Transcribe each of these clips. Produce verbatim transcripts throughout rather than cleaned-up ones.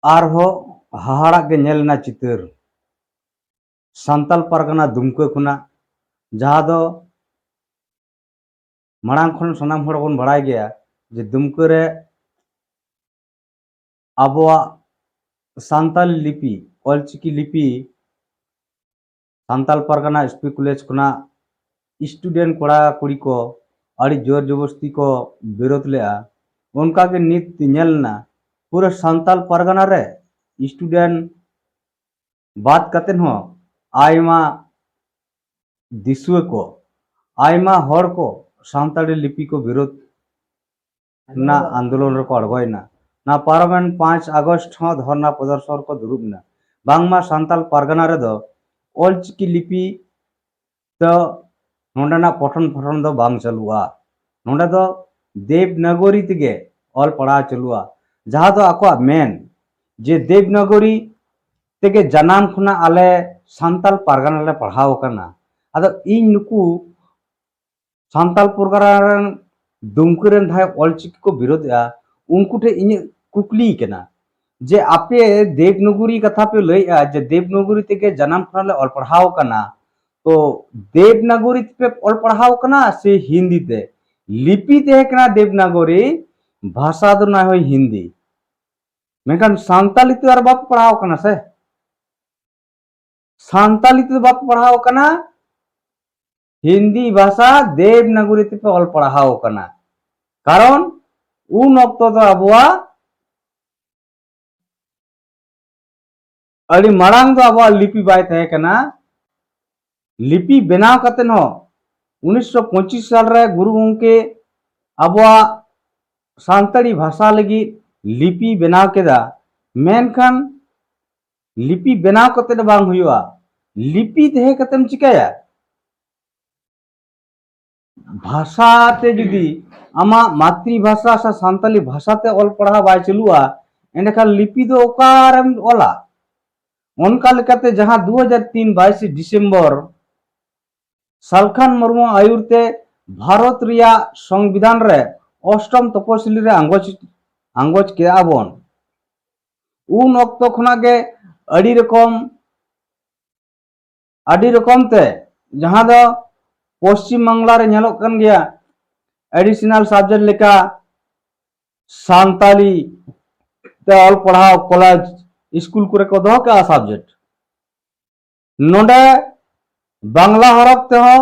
ᱟᱨᱦᱚᱸ ᱦᱟᱦᱟᱲᱟᱜ ᱜᱮ ᱧᱮᱞ ᱮᱱᱟ ᱪᱤᱛᱟᱹᱨ ᱥᱟᱱᱛᱟᱞ ᱯᱟᱨᱜᱟᱱᱟ ᱫᱩᱢᱠᱟᱹ ᱠᱷᱚᱱᱟᱜ, ᱡᱟᱦᱟᱸ ᱫᱚ ᱢᱟᱲᱟᱝ ᱠᱷᱚᱱ ᱥᱟᱱᱟᱢ ᱦᱚᱲ ᱵᱚᱱ ᱵᱟᱲᱟᱭ ᱜᱮᱭᱟ ᱡᱮ ᱫᱩᱢᱠᱟᱹ ᱨᱮ ᱟᱵᱚᱣᱟᱜ ᱥᱟᱱᱛᱟᱞᱤ ᱞᱤᱯᱤ, ᱚᱞᱪᱤᱠᱤ ᱞᱤᱯᱤ, ᱥᱟᱱᱛᱟᱞ ᱯᱟᱨᱜᱟᱱᱟ ᱮᱥ ᱯᱤ ᱠᱚᱞᱮᱡᱽ ᱠᱷᱚᱱᱟᱜ student ᱠᱚᱲᱟ ᱠᱩᱲᱤ ᱠᱚ ᱟᱹᱰᱤ ᱡᱳᱨ ᱡᱚᱵᱚᱥᱛᱤ ᱠᱚ ᱵᱤᱨᱳᱫ ᱞᱮᱫᱼᱟ᱾ ᱚᱱᱠᱟᱜᱮ ᱱᱤᱛ ᱧᱮᱞ ᱮᱱᱟ ᱯᱩᱨᱟᱹ ᱥᱟᱱᱛᱟᱞ ᱯᱟᱨᱜᱟᱱᱟ ᱨᱮ student ᱵᱟᱫ ᱠᱟᱛᱮ ᱦᱚᱸ ᱟᱭᱢᱟ ᱫᱤᱥᱩᱣᱟᱹ ᱠᱚ, ᱟᱭᱢᱟ ᱦᱚᱲ ᱠᱚ ᱥᱟᱱᱛᱟᱲᱤ ᱞᱤᱯᱤ ᱠᱚ ᱵᱤᱨᱳᱫ ᱨᱮᱱᱟᱜ ᱟᱱᱫᱳᱞᱚᱱ ᱨᱮᱠᱚ ᱟᱬᱜᱚᱭᱮᱱᱟ᱾ ᱱᱚᱣᱟ ᱯᱟᱨᱚᱢᱮᱱ ᱯᱟᱸᱪ ᱟᱜᱚᱥᱴ ᱦᱚᱸ ᱫᱷᱚᱨᱱᱟ ᱯᱨᱚᱫᱚᱨᱥᱚᱱ ᱨᱮᱠᱚ ᱫᱩᱲᱩᱵ ᱮᱱᱟ᱾ ᱵᱟᱝᱢᱟ ᱥᱟᱱᱛᱟᱞ ᱯᱟᱨᱜᱟᱱᱟ ᱨᱮᱫᱚ ᱚᱞᱪᱤᱠᱤ ᱞᱤᱯᱤ ᱫᱚ ᱱᱚᱰᱮᱱᱟᱜ ᱯᱚᱴᱷᱚᱱ ᱯᱚᱴᱷᱚᱱ ᱫᱚ ᱵᱟᱝ ᱪᱟᱹᱞᱩᱜᱼᱟ᱾ ᱱᱚᱰᱮ ᱫᱚ ᱫᱮᱵᱽᱱᱟᱜᱚᱨᱤ ᱛᱮᱜᱮ ᱚᱞ ᱯᱟᱲᱦᱟᱣ ᱪᱟᱹᱞᱩᱜᱼᱟ, ᱡᱟᱦᱟᱸ ᱫᱚ ᱟᱠᱚᱣᱟᱜ ᱢᱮᱱ ᱡᱮ ᱫᱮᱵᱽᱱᱟᱜᱚᱨᱤ ᱛᱮᱜᱮ ᱡᱟᱱᱟᱢ ᱠᱷᱚᱱᱟᱜ ᱟᱞᱮ ᱥᱟᱱᱛᱟᱞ ᱯᱟᱨᱜᱟᱱᱟ ᱞᱮ ᱯᱟᱲᱦᱟᱣ ᱟᱠᱟᱱᱟ᱾ ᱟᱫᱚ ᱤᱧ ᱱᱩᱠᱩ ᱥᱟᱱᱛᱟᱞ ᱯᱟᱨᱜᱟᱱᱟ ᱨᱮᱱ ᱫᱩᱢᱠᱟᱹ ᱨᱮᱱ ᱡᱟᱦᱟᱸᱭ ᱚᱞᱪᱤᱠᱤ ᱠᱚ ᱵᱤᱨᱳᱫᱮᱜᱼᱟ, ᱩᱱᱠᱩ ᱴᱷᱮᱱ ᱤᱧᱟᱹᱜ ᱠᱩᱠᱞᱤ ᱠᱟᱱᱟ ᱡᱮ ᱟᱯᱮ ᱫᱮᱵᱽᱱᱟᱜᱚᱨᱤ ᱠᱟᱛᱷᱟ ᱯᱮ ᱞᱟᱹᱭᱮᱜᱼᱟ ᱡᱮ ᱫᱮᱵᱽᱱᱟᱜᱚᱨᱤ ᱛᱮᱜᱮ ᱡᱟᱱᱟᱢ ᱠᱷᱚᱱᱟᱜ ᱞᱮ ᱚᱞ ᱯᱟᱲᱦᱟᱣ ᱟᱠᱟᱱᱟ, ᱛᱚ ᱫᱮᱵᱽᱱᱟᱜᱚᱨᱤ ᱛᱮᱯᱮ ᱚᱞ ᱯᱟᱲᱦᱟᱣ ᱟᱠᱟᱱᱟ ᱥᱮ ᱦᱤᱱᱫᱤ ᱛᱮ? ᱞᱤᱯᱤ ᱛᱟᱦᱮᱸ ᱠᱟᱱᱟ ᱫᱮᱵᱽᱱᱟᱜᱚᱨᱤ, ᱵᱷᱟᱥᱟ ᱫᱚ ᱱᱟ ᱦᱳᱭ ᱦᱤᱱᱫᱤ, ᱢᱮᱱᱠᱷᱟᱱ ᱥᱟᱱᱛᱟᱞᱤ ᱛᱮ ᱟᱨ ᱵᱟᱯᱮ ᱯᱟᱲᱦᱟᱣ ᱟᱠᱟᱱᱟ ᱥᱮ? ᱥᱟᱱᱛᱟᱞᱤ ᱛᱮᱫᱚ ᱵᱟᱯᱮ ᱯᱟᱲᱦᱟᱣ ᱟᱠᱟᱱᱟ, ᱦᱤᱱᱫᱤ ᱵᱷᱟᱥᱟ ᱫᱮᱵᱽᱱᱟᱜᱚᱨᱤ ᱛᱮᱯᱮ ᱚᱞ ᱯᱟᱲᱦᱟᱣ ᱟᱠᱟᱱᱟ᱾ ᱠᱟᱨᱚᱱ ᱩᱱ ᱚᱠᱛᱚ ᱫᱚ ᱟᱵᱚᱣᱟᱜ ᱟᱹᱰᱤ ᱢᱟᱲᱟᱝ ᱫᱚ ᱟᱵᱚᱣᱟᱜ ᱞᱤᱯᱤ ᱵᱟᱭ ᱛᱟᱦᱮᱸ ᱠᱟᱱᱟ᱾ ᱞᱤᱯᱤ ᱵᱮᱱᱟᱣ ᱠᱟᱛᱮ ᱦᱚᱸ ᱩᱱᱤᱥᱥᱚ ᱯᱚᱸᱪᱤᱥ ᱥᱟᱞ ᱨᱮ ᱜᱩᱨᱩ ᱜᱚᱢᱠᱮ ᱟᱵᱚᱣᱟᱜ ᱥᱟᱱᱛᱟᱲᱤ ᱵᱷᱟᱥᱟ ᱞᱟᱹᱜᱤᱫ ᱞᱤᱯᱤ ᱵᱮᱱᱟᱣ ᱠᱮᱫᱟ, ᱢᱮᱱᱠᱷᱟᱱ ᱞᱤᱯᱤ ᱵᱮᱱᱟᱣ ᱠᱟᱛᱮ ᱫᱚ ᱵᱟᱝ ᱦᱩᱭᱩᱜᱼᱟ᱾ ᱞᱤᱯᱤ ᱛᱟᱦᱮᱸ ᱠᱟᱛᱮᱢ ᱪᱤᱠᱟᱹᱭᱟ? ᱵᱷᱟᱥᱟ ᱛᱮ ᱡᱩᱫᱤ ᱟᱢᱟᱜ ᱢᱟᱛᱨᱤ ᱵᱷᱟᱥᱟ ᱥᱮ ᱥᱟᱱᱛᱟᱞᱤ ᱵᱷᱟᱥᱟ ᱛᱮ ᱚᱞ ᱯᱟᱲᱦᱟᱣ ᱵᱟᱭ ᱪᱟᱹᱞᱩᱜᱼᱟ, ᱮᱸᱰᱮᱠᱷᱟᱱ ᱞᱤᱯᱤ ᱫᱚ ᱚᱠᱟᱨᱮᱢ ᱚᱞᱟ? ᱚᱱᱠᱟ ᱞᱮᱠᱟᱛᱮ ᱡᱟᱦᱟᱸ ᱫᱩ ᱦᱟᱡᱟᱨ ᱛᱤᱱ ᱵᱟᱭᱤᱥᱮ ᱰᱤᱥᱮᱢᱵᱚᱨ ᱥᱟᱞᱠᱷᱟᱱ ᱢᱩᱨᱢᱩ ᱟᱹᱭᱩᱨ ᱛᱮ ᱵᱷᱟᱨᱚᱛ ᱨᱮᱭᱟᱜ ᱥᱚᱝᱵᱤᱫᱷᱟᱱ ᱨᱮ ᱚᱥᱴᱚᱢ ᱛᱚᱯᱚᱥᱤᱞᱤ ᱨᱮ ᱟᱸᱜᱚᱪ, ᱟᱸᱜᱚᱪ ᱠᱮᱫᱼᱟ ᱵᱚᱱ᱾ ᱩᱱ ᱚᱠᱛᱚ ᱠᱷᱚᱱᱟᱜ ᱜᱮ ᱟᱹᱰᱤ ᱨᱚᱠᱚᱢ ᱟᱹᱰᱤ ᱨᱚᱠᱚᱢ ᱛᱮ, ᱡᱟᱦᱟᱸ ᱫᱚ ᱯᱚᱥᱪᱤᱢ ᱵᱟᱝᱞᱟ ᱨᱮ ᱧᱮᱞᱚᱜ ᱠᱟᱱ ᱜᱮᱭᱟ, additional subject ᱞᱮᱠᱟ ᱥᱟᱱᱛᱟᱞᱤ ᱛᱮ ᱚᱞ ᱯᱟᱲᱦᱟᱣ ᱠᱚᱞᱮᱡᱽ ᱥᱠᱩᱞ ᱠᱚᱨᱮ ᱠᱚ ᱫᱚᱦᱚ ᱠᱟᱜᱼᱟ subject᱾ ᱱᱚᱰᱮ ᱵᱟᱝᱞᱟ ᱦᱚᱨᱚᱯ ᱛᱮᱦᱚᱸ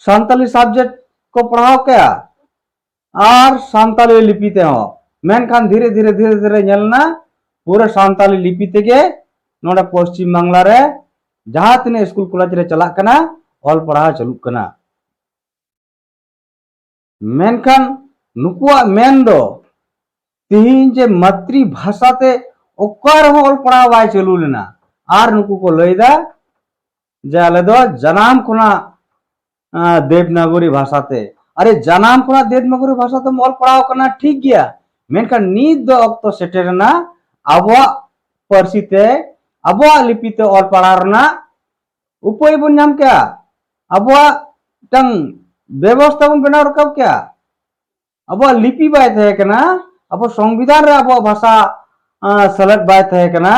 ᱥᱟᱱᱛᱟᱞᱤ subject ᱠᱚ ᱯᱟᱲᱦᱟᱣ ᱠᱮᱜᱼᱟ ᱟᱨ ᱥᱟᱱᱛᱟᱞᱤ ᱞᱤᱯᱤ ᱛᱮᱦᱚᱸ᱾ ᱢᱮᱱᱠᱷᱟᱱ ᱫᱷᱤᱨᱮ ᱫᱷᱤᱨᱮ ᱫᱷᱤᱨᱮ ᱫᱷᱤᱨᱮ ᱧᱮᱞ ᱮᱱᱟ, ᱯᱩᱨᱟᱹ ᱥᱟᱱᱛᱟᱞᱤ ᱞᱤᱯᱤ ᱛᱮᱜᱮ ᱱᱚᱰᱮ ᱯᱚᱥᱪᱤᱢ ᱵᱟᱝᱞᱟ ᱨᱮ ᱡᱟᱦᱟᱸ ᱛᱤᱱᱟᱹᱜ ᱥᱠᱩᱞ ᱠᱚᱞᱮᱡᱽ ᱨᱮ ᱪᱟᱞᱟᱜ ᱠᱟᱱᱟ, ᱚᱞ ᱯᱟᱲᱦᱟᱣ ᱪᱟᱹᱞᱩᱜ ᱠᱟᱱᱟ᱾ ᱢᱮᱱᱠᱷᱟᱱ ᱱᱩᱠᱩᱣᱟᱜ ᱢᱮᱱ ᱫᱚ ᱛᱤᱦᱤᱧ ᱡᱮ ᱢᱟᱛᱨᱤ ᱵᱷᱟᱥᱟ ᱛᱮ ᱚᱠᱟ ᱨᱮᱦᱚᱸ ᱚᱞ ᱯᱟᱲᱦᱟᱣ ᱵᱟᱭ ᱪᱟᱹᱞᱩ ᱞᱮᱱᱟ, ᱟᱨ ᱱᱩᱠᱩ ᱠᱚ ᱞᱟᱹᱭᱫᱟ ᱡᱮ ᱟᱞᱮ ᱫᱚ ᱡᱟᱱᱟᱢ ᱠᱷᱚᱱᱟᱜ, ᱟᱸ, ᱫᱮᱵᱽᱱᱟᱜᱚᱨᱤ ᱵᱷᱟᱥᱟ ᱛᱮ᱾ ᱟᱨᱮ, ᱡᱟᱱᱟᱢ ᱠᱷᱚᱱᱟᱜ ᱫᱮᱵᱽᱱᱟᱜᱚᱨᱤ ᱵᱷᱟᱥᱟ ᱛᱮᱢ ᱚᱞ ᱯᱟᱲᱦᱟᱣ ᱠᱟᱱᱟ, ᱴᱷᱤᱠ ᱜᱮᱭᱟ, ᱢᱮᱱᱠᱷᱟᱱ ᱱᱤᱛ ᱫᱚ ᱚᱠᱛᱚ ᱥᱮᱴᱮᱨ ᱮᱱᱟ ᱟᱵᱚᱣᱟᱜ ᱯᱟᱹᱨᱥᱤ ᱛᱮ, ᱟᱵᱚᱣᱟᱜ ᱞᱤᱯᱤ ᱛᱮ ᱚᱞ ᱯᱟᱲᱦᱟᱣ ᱨᱮᱱᱟᱜ ᱩᱯᱟᱹᱭ ᱵᱚᱱ ᱧᱟᱢ ᱠᱮᱜᱼᱟ, ᱟᱵᱚᱣᱟᱜ ᱢᱤᱫᱴᱟᱝ ᱵᱮᱵᱚᱥᱛᱷᱟ ᱵᱚᱱ ᱵᱮᱱᱟᱣ ᱨᱟᱠᱟᱵ ᱠᱮᱜᱼᱟ᱾ ᱟᱵᱚᱣᱟᱜ ᱞᱤᱯᱤ ᱵᱟᱭ ᱛᱟᱦᱮᱸ ᱠᱟᱱᱟ, ᱟᱵᱚ ᱥᱚᱝᱵᱤᱫᱷᱟᱱ ᱨᱮ ᱟᱵᱚᱣᱟᱜ ᱵᱷᱟᱥᱟ, ᱟᱸ, ᱥᱮᱞᱮᱫ ᱵᱟᱭ ᱛᱟᱦᱮᱸ ᱠᱟᱱᱟ,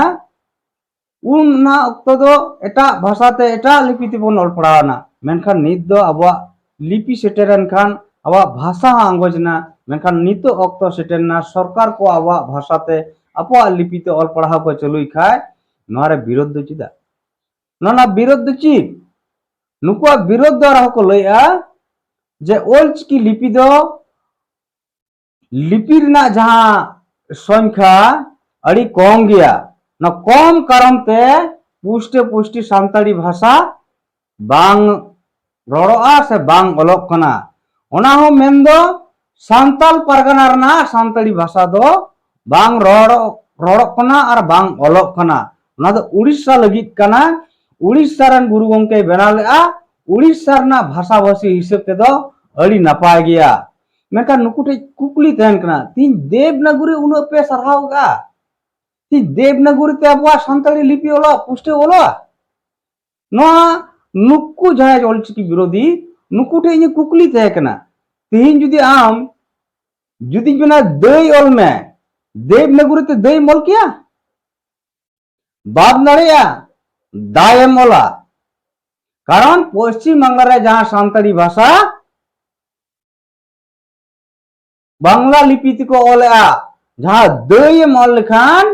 ᱩᱱ ᱚᱱᱟ ᱚᱠᱛᱚ ᱫᱚ ᱮᱴᱟᱜ ᱵᱷᱟᱥᱟ ᱛᱮ, ᱮᱴᱟᱜ ᱞᱤᱯᱤ ᱛᱮᱵᱚᱱ ᱚᱞ ᱯᱟᱲᱦᱟᱣ ᱮᱱᱟ᱾ ᱢᱮᱱᱠᱷᱟᱱ ᱱᱤᱛ ᱫᱚ ᱟᱵᱚᱣᱟᱜ ᱞᱤᱯᱤ ᱥᱮᱴᱮᱨᱮᱱ ᱠᱷᱟᱱ ᱟᱵᱚᱣᱟᱜ ᱵᱷᱟᱥᱟ ᱦᱚᱸ ᱟᱸᱜᱚᱪ ᱮᱱᱟ᱾ ᱢᱮᱱᱠᱷᱟᱱ ᱱᱤᱛᱚᱜ ᱚᱠᱛᱚ ᱥᱮᱴᱮᱨ ᱮᱱᱟ, ᱥᱚᱨᱠᱟᱨ ᱠᱚ ᱟᱵᱚᱣᱟᱜ ᱵᱷᱟᱥᱟ ᱛᱮ, ᱟᱵᱚᱣᱟᱜ ᱞᱤᱯᱤ ᱛᱮ ᱚᱞ ᱯᱟᱲᱦᱟᱣ ᱠᱚ ᱪᱟᱹᱞᱩᱭ ᱠᱷᱟᱡ, ᱱᱚᱣᱟ ᱨᱮ ᱵᱤᱨᱳᱫᱷ ᱫᱚ ᱪᱮᱫᱟᱜ? ᱱᱚᱣᱟ ᱨᱮᱱᱟᱜ ᱵᱤᱨᱳᱫᱷ ᱫᱚ ᱪᱮᱫ? ᱱᱩᱠᱩᱣᱟᱜ ᱵᱤᱨᱳᱫᱷ ᱫᱚ ᱟᱨᱦᱚᱸ ᱠᱚ ᱞᱟᱹᱭᱮᱜᱼᱟ ᱡᱮ ᱚᱞᱪᱤᱠᱤ ᱞᱤᱯᱤ ᱫᱚ ᱞᱤᱯᱤ ᱨᱮᱱᱟᱜ ᱡᱟᱦᱟᱸ ᱥᱚᱝᱠᱷᱟ ᱟᱹᱰᱤ ᱠᱚᱢ ᱜᱮᱭᱟ᱾ ᱚᱱᱟ ᱠᱚᱢ ᱠᱟᱨᱚᱱ ᱛᱮ ᱯᱩᱥᱴᱟᱹ ᱯᱩᱥᱴᱤ ᱥᱟᱱᱛᱟᱲᱤ ᱵᱷᱟᱥᱟ ᱵᱟᱝ ᱨᱚᱲᱚᱜᱼᱟ ᱥᱮ ᱵᱟᱝ ᱚᱞᱚᱜ ᱠᱟᱱᱟ᱾ ᱚᱱᱟ ᱦᱚᱸ ᱢᱮᱱᱫᱚ ᱥᱟᱱᱛᱟᱞ ᱯᱟᱨᱜᱟᱱᱟ ᱨᱮᱱᱟᱜ ᱥᱟᱱᱛᱟᱲᱤ ᱵᱷᱟᱥᱟ ᱫᱚ ᱵᱟᱝ ᱨᱚᱲᱚᱜ, ᱨᱚᱲᱚᱜ ᱠᱟᱱᱟ ᱟᱨ ᱵᱟᱝ ᱚᱞᱚᱜ ᱠᱟᱱᱟ᱾ ᱚᱱᱟ ᱫᱚ ᱩᱲᱤᱥᱥᱟ ᱞᱟᱹᱜᱤᱫ ᱠᱟᱱᱟ᱾ ᱩᱲᱤᱥᱥᱟ ᱨᱮᱱ ᱜᱩᱨᱩ ᱜᱚᱢᱠᱮᱭ ᱵᱮᱱᱟᱣ ᱞᱮᱫᱼᱟ᱾ ᱩᱲᱤᱥᱥᱟ ᱨᱮᱱᱟᱜ ᱵᱷᱟᱥᱟᱵᱷᱟᱹᱥᱤ ᱦᱤᱥᱟᱹᱵ ᱛᱮᱫᱚ ᱟᱹᱰᱤ ᱱᱟᱯᱟᱭ ᱜᱮᱭᱟ᱾ ᱢᱮᱱᱠᱷᱟᱱ ᱱᱩᱠᱩ ᱴᱷᱮᱱ ᱠᱩᱠᱞᱤ ᱛᱟᱦᱮᱱ ᱠᱟᱱᱟ, ᱛᱤᱦᱤᱧ ᱫᱮᱵᱽᱱᱟᱜᱚᱨᱤ ᱩᱱᱟᱹᱜ ᱯᱮ ᱥᱟᱨᱦᱟᱣ ᱠᱟᱜᱼᱟ, ᱛᱤᱦᱤᱧ ᱫᱮᱵᱽᱱᱟᱜᱚᱨᱤ ᱛᱮ ᱟᱵᱚᱣᱟᱜ ᱥᱟᱱᱛᱟᱲᱤ ᱞᱤᱯᱤ ᱚᱞᱚᱜ, ᱯᱩᱥᱴᱟᱹᱣ ᱚᱞᱚᱜᱼᱟ? ᱱᱚᱣᱟ ᱱᱩᱠᱩ ᱡᱟᱦᱟᱸᱭ ᱚᱞᱪᱤᱠᱤ ᱵᱤᱨᱳᱫᱷᱤ, ᱱᱩᱠᱩ ᱴᱷᱮᱱ ᱤᱧᱟᱹᱜ ᱠᱩᱠᱞᱤ ᱛᱟᱦᱮᱸ ᱠᱟᱱᱟ, ᱛᱤᱦᱤᱧ ᱡᱩᱫᱤ ᱟᱢ ᱡᱩᱫᱤᱧ ᱢᱮᱱᱟ ᱫᱟᱹᱭ ᱚᱞ ᱢᱮ, ᱫᱮᱵᱽᱱᱟᱜᱚᱨᱤ ᱛᱮ ᱫᱟᱹᱭ ᱮᱢ ᱚᱞ ᱠᱮᱭᱟ? ᱵᱟᱢ ᱫᱟᱲᱮᱭᱟᱜᱼᱟ, ᱫᱟᱭ ᱮᱢ ᱚᱞᱟ᱾ ᱠᱟᱨᱚᱱ ᱯᱚᱥᱪᱤᱢ ᱵᱟᱝᱞᱟ ᱨᱮ ᱡᱟᱦᱟᱸ ᱥᱟᱱᱛᱟᱲᱤ ᱵᱷᱟᱥᱟ ᱵᱟᱝᱞᱟ ᱞᱤᱯᱤ ᱛᱮᱠᱚ ᱚᱞᱮᱜᱼᱟ, ᱡᱟᱦᱟᱸ ᱫᱟᱹᱭ ᱮᱢ ᱚᱞ ᱞᱮᱠᱷᱟᱱ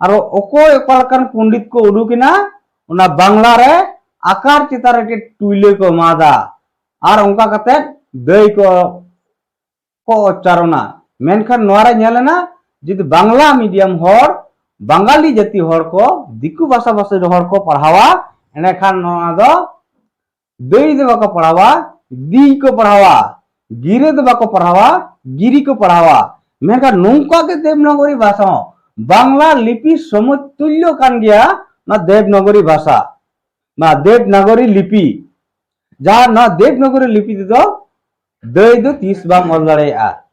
ᱟᱨᱚ ᱚᱠᱚᱭ ᱚᱠᱟ ᱞᱮᱠᱟᱱ ᱯᱚᱱᱰᱤᱛ ᱠᱚ ᱩᱰᱩᱠ ᱮᱱᱟ, ᱚᱱᱟ ᱵᱟᱝᱞᱟ ᱨᱮ ᱟᱠᱟᱨ ᱪᱮᱛᱟᱱ ᱨᱮ ᱴᱩᱭᱞᱟᱹ ᱠᱚ ᱮᱢᱟᱫᱟ ᱟᱨ ᱚᱱᱠᱟ ᱠᱟᱛᱮ ᱫᱟᱹᱭ ᱠᱚ ᱠᱚ ᱩᱪᱪᱟᱨᱚᱱᱟ᱾ ᱢᱮᱱᱠᱷᱟᱱ ᱱᱚᱣᱟ ᱨᱮ ᱧᱮᱞ ᱮᱱᱟ, ᱡᱩᱫᱤ ᱵᱟᱝᱞᱟ ᱢᱤᱰᱤᱭᱟᱢ ᱦᱚᱲ, ᱵᱟᱝᱜᱟᱞᱤ ᱡᱟᱹᱛᱤ ᱦᱚᱲ ᱠᱚ, ᱫᱤᱠᱩ ᱵᱷᱟᱥᱟ ᱵᱷᱟᱥᱤ ᱦᱚᱲ ᱠᱚ ᱯᱟᱲᱦᱟᱣᱟ, ᱮᱸᱰᱮᱠᱷᱟᱱ ᱱᱚᱣᱟ ᱫᱚ ᱫᱟᱹᱭ ᱫᱚ ᱵᱟᱠᱚ ᱯᱟᱲᱦᱟᱣᱟ, ᱫᱤᱭ ᱠᱚ ᱯᱟᱲᱦᱟᱣᱟ, ᱜᱤᱨᱟᱹ ᱫᱚ ᱵᱟᱠᱚ ᱯᱟᱲᱦᱟᱣᱟ, ᱜᱤᱨᱤ ᱠᱚ ᱯᱟᱲᱦᱟᱣᱟ᱾ ᱢᱮᱱᱠᱷᱟᱱ ᱱᱚᱝᱠᱟ ᱜᱮ ᱫᱮᱵᱽᱱᱟᱜᱚᱨᱤ ᱵᱷᱟᱥᱟ ᱦᱚᱸ ᱵᱟᱝᱞᱟ ᱞᱤᱯᱤ ᱥᱚᱢᱚᱛᱩᱞᱞᱚ ᱠᱟᱱ ᱜᱮᱭᱟ ᱱᱚᱣᱟ ᱫᱮᱵᱽᱱᱟᱜᱚᱨᱤ ᱵᱷᱟᱥᱟ, ᱱᱚᱣᱟ ᱫᱮᱵᱽᱱᱟᱜᱚᱨᱤ ᱞᱤᱯᱤ᱾ ᱡᱟᱦᱟᱸ ᱱᱚᱣᱟ ᱫᱮᱵᱽᱱᱟᱜᱚᱨᱤ ᱞᱤᱯᱤ ᱛᱮᱫᱚ ᱫᱟᱹᱭ ᱫᱚ ᱛᱤᱥ ᱵᱟᱢ ᱚᱞ ᱫᱟᱲᱮᱭᱟᱜᱼᱟ᱾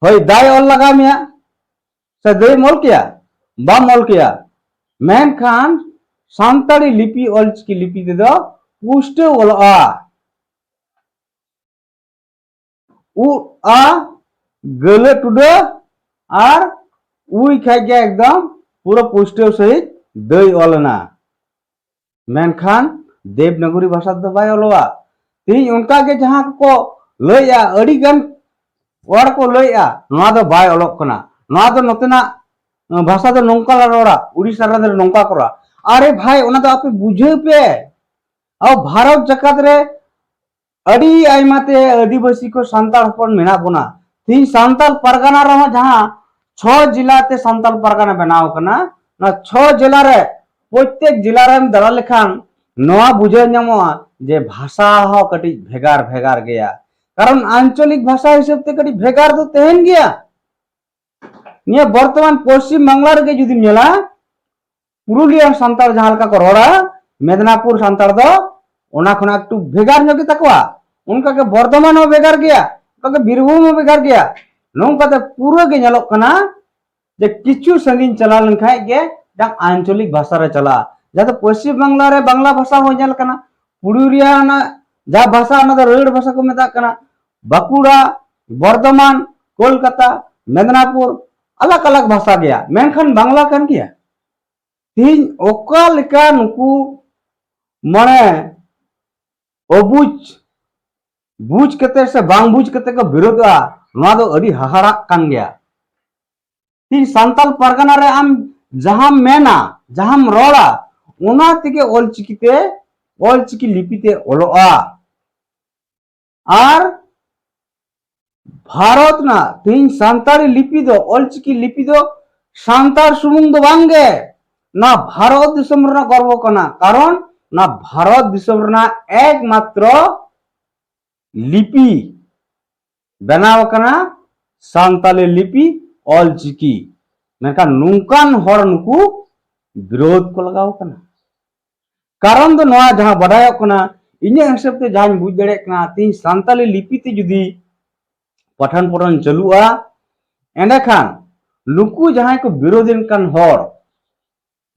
ᱦᱳᱭ, ᱫᱟᱭ ᱚᱞ ᱞᱟᱜᱟᱣ ᱢᱮᱭᱟ, ᱥᱮ ᱫᱟᱹᱭᱮᱢ ᱚᱞ ᱠᱮᱭᱟ? ᱵᱟᱢ ᱚᱞ ᱠᱮᱭᱟ᱾ ᱢᱮᱱᱠᱷᱟᱱ ᱥᱟᱱᱛᱟᱲᱤ ᱞᱤᱯᱤ, ᱚᱞᱪᱤᱠᱤ ᱞᱤᱯᱤ ᱛᱮᱫᱚ ᱯᱩᱥᱴᱟᱹᱣ ᱚᱞᱚᱜᱼᱟ᱾ ᱩ, ᱟ, ᱜᱟᱹᱞᱟᱹ ᱴᱩᱰᱟᱹ ᱟᱨ ᱩᱭ ᱠᱷᱟᱡ ᱜᱮ ᱮᱠᱫᱚᱢ ᱯᱩᱨᱟᱹ ᱯᱩᱥᱴᱟᱹᱣ ᱥᱟᱺᱦᱤᱡ ᱫᱟᱹᱭ ᱚᱞ ᱮᱱᱟ᱾ ᱢᱮᱱᱠᱷᱟᱱ ᱫᱮᱵᱽᱱᱟᱜᱚᱨᱤ ᱵᱷᱟᱥᱟ ᱛᱮᱫᱚ ᱵᱟᱭ ᱚᱞᱚᱜᱼᱟ᱾ ᱛᱮᱦᱤᱧ ᱚᱱᱠᱟ ᱜᱮ ᱡᱟᱦᱟᱸ ᱠᱚᱠᱚ ᱞᱟᱹᱭᱮᱜᱼᱟ, ᱟᱹᱰᱤ ᱜᱟᱱ ᱦᱚᱲ ᱠᱚ ᱞᱟᱹᱭᱮᱜᱼᱟ, ᱱᱚᱣᱟ ᱫᱚ ᱵᱟᱭ ᱚᱞᱚᱜ ᱠᱟᱱᱟ, ᱱᱚᱣᱟ ᱫᱚ ᱱᱚᱛᱮᱱᱟᱜ, ᱟᱸ, ᱵᱷᱟᱥᱟ ᱫᱚ ᱱᱚᱝᱠᱟ ᱞᱮ ᱨᱚᱲᱟ, ᱩᱲᱤᱥᱥᱟ ᱨᱮ ᱱᱚᱝᱠᱟ ᱠᱚ ᱨᱚᱲᱟ᱾ ᱟᱨᱮ ᱵᱷᱟᱭ, ᱚᱱᱟ ᱫᱚ ᱟᱯᱮ ᱵᱩᱡᱷᱟᱹᱣ ᱯᱮ᱾ ᱟᱵᱚ ᱵᱷᱟᱨᱚᱛ ᱡᱟᱠᱟᱛ ᱨᱮ ᱟᱹᱰᱤ ᱟᱭᱢᱟ ᱛᱮ ᱟᱹᱫᱤᱵᱟᱹᱥᱤ ᱠᱚ ᱥᱟᱱᱛᱟᱲ ᱦᱚᱯᱚᱱ ᱢᱮᱱᱟᱜ ᱵᱚᱱᱟ᱾ ᱛᱮᱦᱤᱧ ᱥᱟᱱᱛᱟᱲ ᱯᱟᱨᱜᱟᱱᱟ ᱨᱮᱦᱚᱸ ᱡᱟᱦᱟᱸ ᱪᱷᱚ ᱡᱮᱞᱟ ᱛᱮ ᱥᱟᱱᱛᱟᱲ ᱯᱟᱨᱜᱟᱱᱟ ᱵᱮᱱᱟᱣ ᱟᱠᱟᱱᱟ, ᱚᱱᱟ ᱪᱷᱚ ᱡᱮᱞᱟ ᱨᱮ ᱯᱨᱚᱛᱮᱠ ᱡᱮᱞᱟ ᱨᱮᱢ ᱫᱟᱬᱟ ᱞᱮᱠᱷᱟᱱ ᱱᱚᱣᱟ ᱵᱩᱡᱷᱟᱹᱣ ᱧᱟᱢᱚᱜᱼᱟ ᱡᱮ ᱵᱷᱟᱥᱟ ᱦᱚᱸ ᱠᱟᱹᱴᱤᱡ ᱵᱷᱮᱜᱟᱨ ᱵᱷᱮᱜᱟᱨ ᱜᱮᱭᱟ᱾ ᱠᱟᱨᱚᱱ ᱟᱧᱪᱚᱞᱤᱠ ᱵᱷᱟᱥᱟ ᱦᱤᱥᱟᱹᱵ ᱛᱮ ᱠᱟᱹᱴᱤᱡ ᱵᱷᱮᱜᱟᱨ ᱫᱚ ᱛᱟᱦᱮᱱ ᱜᱮᱭᱟ᱾ ᱱᱤᱭᱟᱹ ᱵᱚᱨᱛᱚᱢᱟᱱ ᱯᱚᱥᱪᱤᱢ ᱵᱟᱝᱞᱟ ᱨᱮᱜᱮ ᱡᱩᱫᱤᱢ ᱧᱮᱞᱟ, ᱯᱩᱨᱩᱞᱤᱭᱟᱹ ᱥᱟᱱᱛᱟᱲ ᱡᱟᱦᱟᱸ ᱞᱮᱠᱟ ᱠᱚ ᱨᱚᱲᱟ, ᱢᱮᱫᱽᱱᱟᱯᱩᱨ ᱥᱟᱱᱛᱟᱲ ᱫᱚ ᱚᱱᱟ ᱠᱷᱚᱱᱟᱜ ᱮᱠᱴᱩ ᱵᱷᱮᱜᱟᱨ ᱧᱚᱜ ᱜᱮ ᱛᱟᱠᱚᱣᱟ᱾ ᱚᱱᱠᱟᱜᱮ ᱵᱚᱨᱫᱷᱚᱢᱟᱱ ᱦᱚᱸ ᱵᱷᱮᱜᱟᱨ ᱜᱮᱭᱟ, ᱚᱱᱠᱟᱜᱮ ᱵᱤᱨᱵᱷᱩᱢ ᱦᱚᱸ ᱵᱷᱮᱜᱟᱨ ᱜᱮᱭᱟ᱾ ᱱᱚᱝᱠᱟᱛᱮ ᱯᱩᱨᱟᱹ ᱜᱮ ᱧᱮᱞᱚᱜ ᱠᱟᱱᱟ ᱡᱮ ᱠᱤᱪᱷᱩ ᱥᱟᱺᱜᱤᱧ ᱪᱟᱞᱟᱣ ᱞᱮᱱᱠᱷᱟᱡ ᱜᱮ ᱢᱤᱫᱴᱟᱝ ᱟᱧᱪᱚᱞᱤᱠ ᱵᱷᱟᱥᱟ ᱨᱮ ᱪᱟᱞᱟᱜᱼᱟ᱾ ᱡᱟᱦᱟᱸ ᱫᱚ ᱯᱚᱥᱪᱤᱢ ᱵᱟᱝᱞᱟ ᱨᱮ ᱵᱟᱝᱞᱟ ᱵᱷᱟᱥᱟ ᱦᱚᱸ ᱧᱮᱞ ᱠᱟᱱᱟ, ᱯᱩᱨᱩᱞᱤᱭᱟ ᱨᱮᱱᱟᱜ ᱡᱟᱦᱟᱸ ᱵᱷᱟᱥᱟ, ᱚᱱᱟ ᱫᱚ ᱨᱟᱹᱲ ᱵᱷᱟᱥᱟ ᱠᱚ ᱢᱮᱛᱟᱜ ᱠᱟᱱᱟ᱾ ᱵᱟᱸᱠᱩᱲᱟ, ᱵᱚᱨᱫᱷᱚᱢᱟᱱ, ᱠᱳᱞᱠᱟᱛᱟ, ᱢᱮᱫᱽᱱᱟᱯᱩᱨ, ᱟᱞᱟᱜᱽ ᱟᱞᱟᱜᱽ ᱵᱷᱟᱥᱟ ᱜᱮᱭᱟ, ᱢᱮᱱᱠᱷᱟᱱ ᱵᱟᱝᱞᱟ ᱠᱟᱱ ᱜᱮᱭᱟ᱾ ᱛᱮᱦᱮᱧ ᱚᱠᱟ ᱞᱮᱠᱟ ᱱᱩᱠᱩ ᱢᱟᱱᱮ ᱚᱵᱩᱡᱽ ᱵᱩᱡᱽ ᱠᱟᱛᱮ ᱥᱮ ᱵᱟᱝ ᱵᱩᱡᱽ ᱠᱟᱛᱮ ᱠᱚ ᱵᱤᱨᱳᱫᱚᱜᱼᱟ, ᱱᱚᱣᱟ ᱫᱚ ᱟᱹᱰᱤ ᱦᱟᱦᱟᱲᱟᱜ ᱠᱟᱱ ᱜᱮᱭᱟ᱾ ᱛᱮᱦᱮᱧ ᱥᱟᱱᱛᱟᱞ ᱯᱟᱨᱜᱟᱱᱟ ᱨᱮ ᱟᱢ ᱡᱟᱦᱟᱸᱢ ᱢᱮᱱᱟ, ᱡᱟᱦᱟᱸᱢ ᱨᱚᱲᱟ, ᱚᱱᱟ ᱛᱮᱜᱮ ᱚᱞᱪᱤᱠᱤ ᱛᱮ, ᱚᱞᱪᱤᱠᱤ ᱞᱤᱯᱤ ᱛᱮ ᱚᱞᱚᱜᱼᱟ᱾ ᱟᱨ ᱵᱷᱟᱨᱚᱛ ᱨᱮᱱᱟᱜ ᱛᱮᱦᱮᱧ ᱥᱟᱱᱛᱟᱲᱤ ᱞᱤᱯᱤ ᱫᱚ, ᱚᱞᱪᱤᱠᱤ ᱞᱤᱯᱤ ᱫᱚ ᱥᱟᱱᱛᱟᱲ ᱥᱩᱢᱩᱝ ᱫᱚ ᱵᱟᱝ ᱜᱮ, ᱱᱚᱣᱟ ᱵᱷᱟᱨᱚᱛ ᱫᱤᱥᱚᱢ ᱨᱮᱱᱟᱜ ᱜᱚᱨᱵᱚ ᱠᱟᱱᱟ᱾ ᱠᱟᱨᱚᱱ ᱱᱚᱣᱟ ᱵᱷᱟᱨᱚᱛ ᱫᱤᱥᱚᱢ ᱨᱮᱱᱟᱜ ᱮᱠᱢᱟᱛᱨᱚ ᱞᱤᱯᱤ ᱵᱮᱱᱟᱣ ᱟᱠᱟᱱᱟ ᱥᱟᱱᱛᱟᱞᱤ ᱞᱤᱯᱤ, ᱚᱞᱪᱤᱠᱤ᱾ ᱢᱮᱱᱠᱷᱟᱱ ᱱᱚᱝᱠᱟᱱ ᱦᱚᱲ ᱱᱩᱠᱩ ᱵᱤᱨᱳᱫᱷ ᱠᱚ ᱞᱟᱜᱟᱣ ᱠᱟᱱᱟ᱾ ᱠᱟᱨᱚᱱ ᱫᱚ ᱱᱚᱣᱟ ᱡᱟᱦᱟᱸ ᱵᱟᱰᱟᱭᱚᱜ ᱠᱟᱱᱟ, ᱤᱧᱟᱹᱜ ᱦᱤᱥᱟᱹᱵ ᱛᱮ ᱡᱟᱦᱟᱸᱧ ᱵᱩᱡᱽ ᱫᱟᱲᱮᱭᱟᱜ ᱠᱟᱱᱟ, ᱛᱮᱦᱮᱧ ᱥᱟᱱᱛᱟᱞᱤ ᱞᱤᱯᱤ ᱛᱮ ᱡᱩᱫᱤ ᱯᱟᱴᱷᱟᱱ ᱯᱚᱴᱷᱟᱱ ᱪᱟᱹᱞᱩᱜᱼᱟ, ᱮᱸᱰᱮᱠᱷᱟᱱ ᱱᱩᱠᱩ ᱡᱟᱦᱟᱸᱭ ᱠᱚ ᱵᱤᱨᱳᱫᱷᱤᱱ ᱠᱟᱱ ᱦᱚᱲ,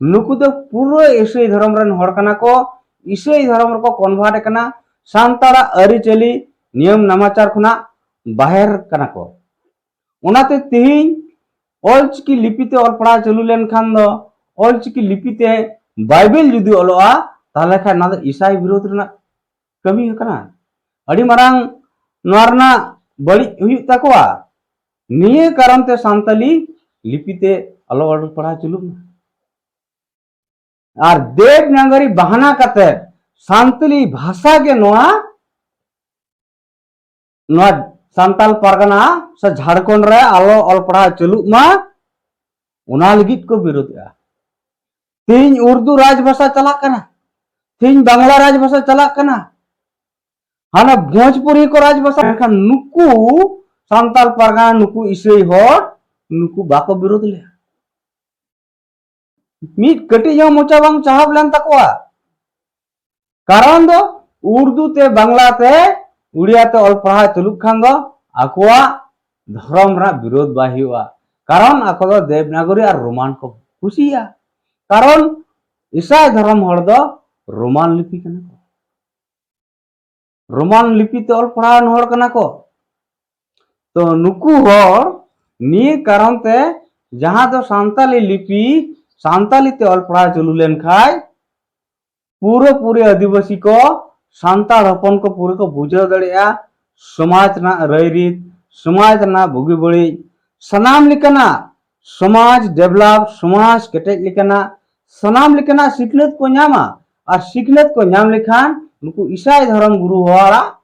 ᱱᱩᱠᱩ ᱫᱚ ᱯᱩᱨᱟᱹ ᱤᱥᱟᱹᱭ ᱫᱷᱚᱨᱚᱢ ᱨᱮᱱ ᱦᱚᱲ ᱠᱟᱱᱟ ᱠᱚ, ᱤᱥᱟᱹᱭ ᱫᱷᱚᱨᱚᱢ ᱨᱮᱠᱚ ᱠᱚᱱᱵᱷᱟᱨᱴ ᱠᱟᱱᱟ, ᱥᱟᱱᱛᱟᱲᱟᱜ ᱟᱹᱨᱤᱪᱟᱹᱞᱤ ᱱᱤᱭᱚᱢ ᱱᱟᱢᱟᱪᱟᱨ ᱠᱷᱚᱱᱟᱜ ᱵᱟᱦᱮᱨ ᱠᱟᱱᱟ ᱠᱚ᱾ ᱚᱱᱟᱛᱮ ᱛᱮᱦᱮᱧ ᱚᱞᱪᱤᱠᱤ ᱞᱤᱯᱤ ᱛᱮ ᱚᱞ ᱯᱟᱲᱦᱟᱣ ᱪᱟᱹᱞᱩ ᱞᱮᱱᱠᱷᱟᱱ ᱫᱚ, ᱚᱞᱪᱤᱠᱤ ᱞᱤᱯᱤ ᱛᱮ ᱵᱟᱭᱵᱮᱞ ᱡᱩᱫᱤ ᱚᱞᱚᱜᱼᱟ, ᱛᱟᱦᱚᱞᱮ ᱠᱷᱟᱱ ᱱᱚᱣᱟ ᱫᱚ ᱤᱥᱟᱭ ᱵᱤᱨᱳᱫᱷ ᱨᱮᱱᱟᱜ ᱠᱟᱹᱢᱤ ᱠᱟᱱᱟ᱾ ᱟᱹᱰᱤ ᱢᱟᱨᱟᱝ ᱱᱚᱣᱟ ᱨᱮᱱᱟᱜ ᱵᱟᱹᱲᱤᱡ ᱦᱩᱭᱩᱜ ᱛᱟᱠᱚᱣᱟ᱾ ᱱᱤᱭᱟᱹ ᱠᱟᱨᱚᱱ ᱛᱮ ᱥᱟᱱᱛᱟᱞᱤ ᱞᱤᱯᱤ ᱛᱮ ᱟᱞᱚ ᱚᱞ ᱯᱟᱲᱦᱟᱣ ᱪᱟᱹᱞᱩᱜ ᱢᱟ᱾ ᱟᱨ ᱫᱮᱵᱽᱱᱟᱜᱚᱨᱤ ᱵᱟᱦᱟᱱᱟ ᱠᱟᱛᱮ ᱥᱟᱱᱛᱟᱞᱤ ᱵᱷᱟᱥᱟ ᱜᱮ ᱱᱚᱣᱟ, ᱱᱚᱣᱟ ᱥᱟᱱᱛᱟᱞ ᱯᱟᱨᱜᱟᱱᱟ ᱥᱮ ᱡᱷᱟᱲᱠᱷᱚᱸᱰ ᱨᱮ ᱟᱞᱚ ᱚᱞ ᱯᱟᱲᱦᱟᱣ ᱪᱟᱹᱞᱩᱜ ᱢᱟ, ᱚᱱᱟ ᱞᱟᱹᱜᱤᱫ ᱠᱚ ᱵᱤᱨᱳᱫᱷᱮᱜᱼᱟ᱾ ᱛᱮᱦᱮᱧ ᱩᱨᱫᱩ ᱨᱟᱡᱽᱵᱷᱟᱥᱟ ᱪᱟᱞᱟᱜ ᱠᱟᱱᱟ, ᱛᱮᱦᱮᱧ ᱵᱟᱝᱞᱟ ᱨᱟᱡᱽᱵᱷᱟᱥᱟ ᱪᱟᱞᱟᱜ ᱠᱟᱱᱟ, ᱦᱟᱱᱟ ᱵᱷᱳᱡᱽᱯᱩᱨᱤ ᱠᱚ ᱨᱟᱡᱽᱵᱷᱟᱥᱟ᱾ ᱢᱮᱱᱠᱷᱟᱱ ᱱᱩᱠᱩ ᱥᱟᱱᱛᱟᱞ ᱯᱟᱨᱜᱟᱱᱟ, ᱱᱩᱠᱩ ᱤᱥᱟᱹᱭ ᱦᱚᱲ, ᱱᱩᱠᱩ ᱵᱟᱠᱚ ᱵᱤᱨᱳᱫᱷ ᱞᱮᱫᱟ᱾ ᱢᱤᱫ ᱠᱟᱹᱴᱤᱡ ᱦᱚᱸ ᱢᱚᱪᱟ ᱵᱟᱝ ᱪᱟᱦᱟᱵ ᱞᱮᱱ ᱛᱟᱠᱚᱣᱟ᱾ ᱠᱟᱨᱚᱱ ᱫᱚ ᱩᱨᱫᱩ ᱛᱮ, ᱵᱟᱝᱞᱟ ᱛᱮ, ᱩᱲᱤᱭᱟ ᱛᱮ ᱚᱞ ᱯᱟᱲᱦᱟᱣ ᱪᱟᱹᱞᱩᱜ ᱠᱷᱟᱱ ᱫᱚ ᱟᱠᱚᱣᱟᱜ ᱫᱷᱚᱨᱚᱢ ᱨᱮᱱᱟᱜ ᱵᱤᱨᱳᱫᱷ ᱵᱟᱭ ᱦᱩᱭᱩᱜᱼᱟ᱾ ᱠᱟᱨᱚᱱ ᱟᱠᱚ ᱫᱚ ᱫᱮᱵᱽᱱᱟᱜᱚᱨᱤ ᱟᱨ ᱨᱳᱢᱟᱱ ᱠᱚ ᱠᱩᱥᱤᱭᱟᱜᱼᱟ᱾ ᱠᱟᱨᱚᱱ ᱤᱥᱟᱭ ᱫᱷᱚᱨᱚᱢ ᱦᱚᱲ ᱫᱚ ᱨᱳᱢᱟᱱ ᱞᱤᱯᱤ ᱠᱟᱱᱟ ᱠᱚ, ᱨᱳᱢᱟᱱ ᱞᱤᱯᱤ ᱛᱮ ᱚᱞ ᱯᱟᱲᱦᱟᱣ ᱟᱱ ᱦᱚᱲ ᱠᱟᱱᱟ ᱠᱚ᱾ ᱛᱚ ᱱᱩᱠᱩ ᱦᱚᱲ ᱱᱤᱭᱟᱹ ᱠᱟᱨᱚᱱ ᱛᱮ ᱡᱟᱦᱟᱸ ᱫᱚ ᱥᱟᱱᱛᱟᱞᱤ ᱞᱤᱯᱤ ᱥᱟᱱᱛᱟᱞᱤ ᱛᱮ ᱚᱞ ᱯᱟᱲᱦᱟᱣ ᱪᱟᱹᱞᱩ ᱞᱮᱱᱠᱷᱟᱱ ᱯᱩᱨᱟᱹ ᱯᱩᱨᱤ ᱟᱹᱫᱤᱵᱟᱹᱥᱤ ᱠᱚ, ᱥᱟᱱᱛᱟᱲ ᱦᱚᱯᱚᱱ ᱠᱚ ᱯᱩᱨᱟᱹ ᱠᱚ ᱵᱩᱡᱷᱟᱹᱣ ᱫᱟᱲᱮᱭᱟᱜᱼᱟ ᱥᱚᱢᱟᱡᱽ ᱨᱮᱱᱟᱜ ᱨᱟᱹᱭᱨᱤᱛ, ᱥᱚᱢᱟᱡᱽ ᱨᱮᱱᱟᱜ ᱵᱩᱜᱤ ᱵᱟᱹᱲᱤᱡ, ᱥᱟᱱᱟᱢ ᱞᱮᱠᱟᱱᱟᱜ ᱥᱚᱢᱟᱡᱽ develop, ᱥᱚᱢᱟᱡᱽ ᱠᱮᱴᱮᱡ ᱞᱮᱠᱟᱱᱟᱜ ᱥᱟᱱᱟᱢ ᱞᱮᱠᱟᱱᱟᱜ ᱥᱤᱠᱷᱱᱟᱹᱛ ᱠᱚ ᱧᱟᱢᱟ᱾ ᱟᱨ ᱥᱤᱠᱷᱱᱟᱹᱛ ᱠᱚ ᱧᱟᱢ ᱞᱮᱠᱷᱟᱱ ᱱᱩᱠᱩ ᱤᱥᱟᱭ ᱫᱷᱚᱨᱚᱢ ᱜᱩᱨᱩ ᱦᱚᱲᱟᱜ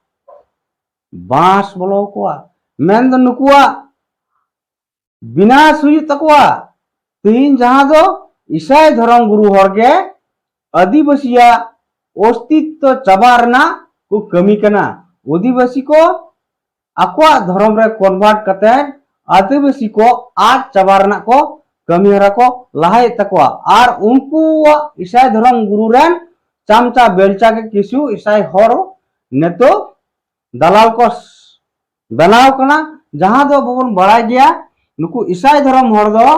ᱵᱟᱸᱥ ᱵᱚᱞᱚ ᱟᱠᱚᱣᱟ᱾ ᱢᱮᱱᱫᱚ ᱱᱩᱠᱩᱣᱟᱜ ᱵᱤᱱᱟᱥ ᱦᱩᱭᱩᱜ ᱛᱟᱠᱚᱣᱟ᱾ ᱛᱮᱦᱮᱧ ᱡᱟᱦᱟᱸ ᱫᱚ ᱤᱥᱟᱭ ᱫᱷᱚᱨᱚᱢ ᱜᱩᱨᱩ ᱦᱚᱲ ᱜᱮ ᱟᱹᱫᱤᱵᱟᱹᱥᱤᱭᱟᱜ ᱚᱥᱛᱤᱛᱛᱚ ᱪᱟᱵᱟ ᱨᱮᱱᱟᱜ ᱠᱚ ᱠᱟᱹᱢᱤ ᱠᱟᱱᱟ᱾ ᱟᱹᱫᱤᱵᱟᱹᱥᱤ ᱠᱚ ᱟᱠᱚᱣᱟᱜ ᱫᱷᱚᱨᱚᱢ ᱨᱮ convert ᱠᱟᱛᱮ ᱟᱹᱫᱤᱵᱟᱹᱥᱤ ᱠᱚ ᱟᱫ ᱪᱟᱵᱟ ᱨᱮᱱᱟᱜ ᱠᱚ ᱠᱟᱹᱢᱤ ᱦᱚᱨᱟ ᱠᱚ ᱞᱟᱦᱟᱭᱮᱫ ᱛᱟᱠᱚᱣᱟ᱾ ᱟᱨ ᱩᱱᱠᱩᱣᱟᱜ ᱤᱥᱟᱭ ᱫᱷᱚᱨᱚᱢ ᱜᱩᱨᱩ ᱨᱮᱱ ᱪᱟᱢᱪᱟ ᱵᱮᱞᱪᱟ ᱜᱮ ᱠᱤᱪᱷᱩ ᱤᱥᱟᱭ ᱦᱚᱲ ᱱᱤᱛᱚᱜ ᱫᱟᱞᱟᱞ ᱠᱚ ᱵᱮᱱᱟᱣ ᱠᱟᱱᱟ, ᱡᱟᱦᱟᱸ ᱫᱚ ᱟᱵᱚ ᱵᱚᱱ ᱵᱟᱲᱟᱭ ᱜᱮᱭᱟ᱾ ᱱᱩᱠᱩ ᱤᱥᱟᱭ ᱫᱷᱚᱨᱚᱢ ᱦᱚᱲ ᱫᱚ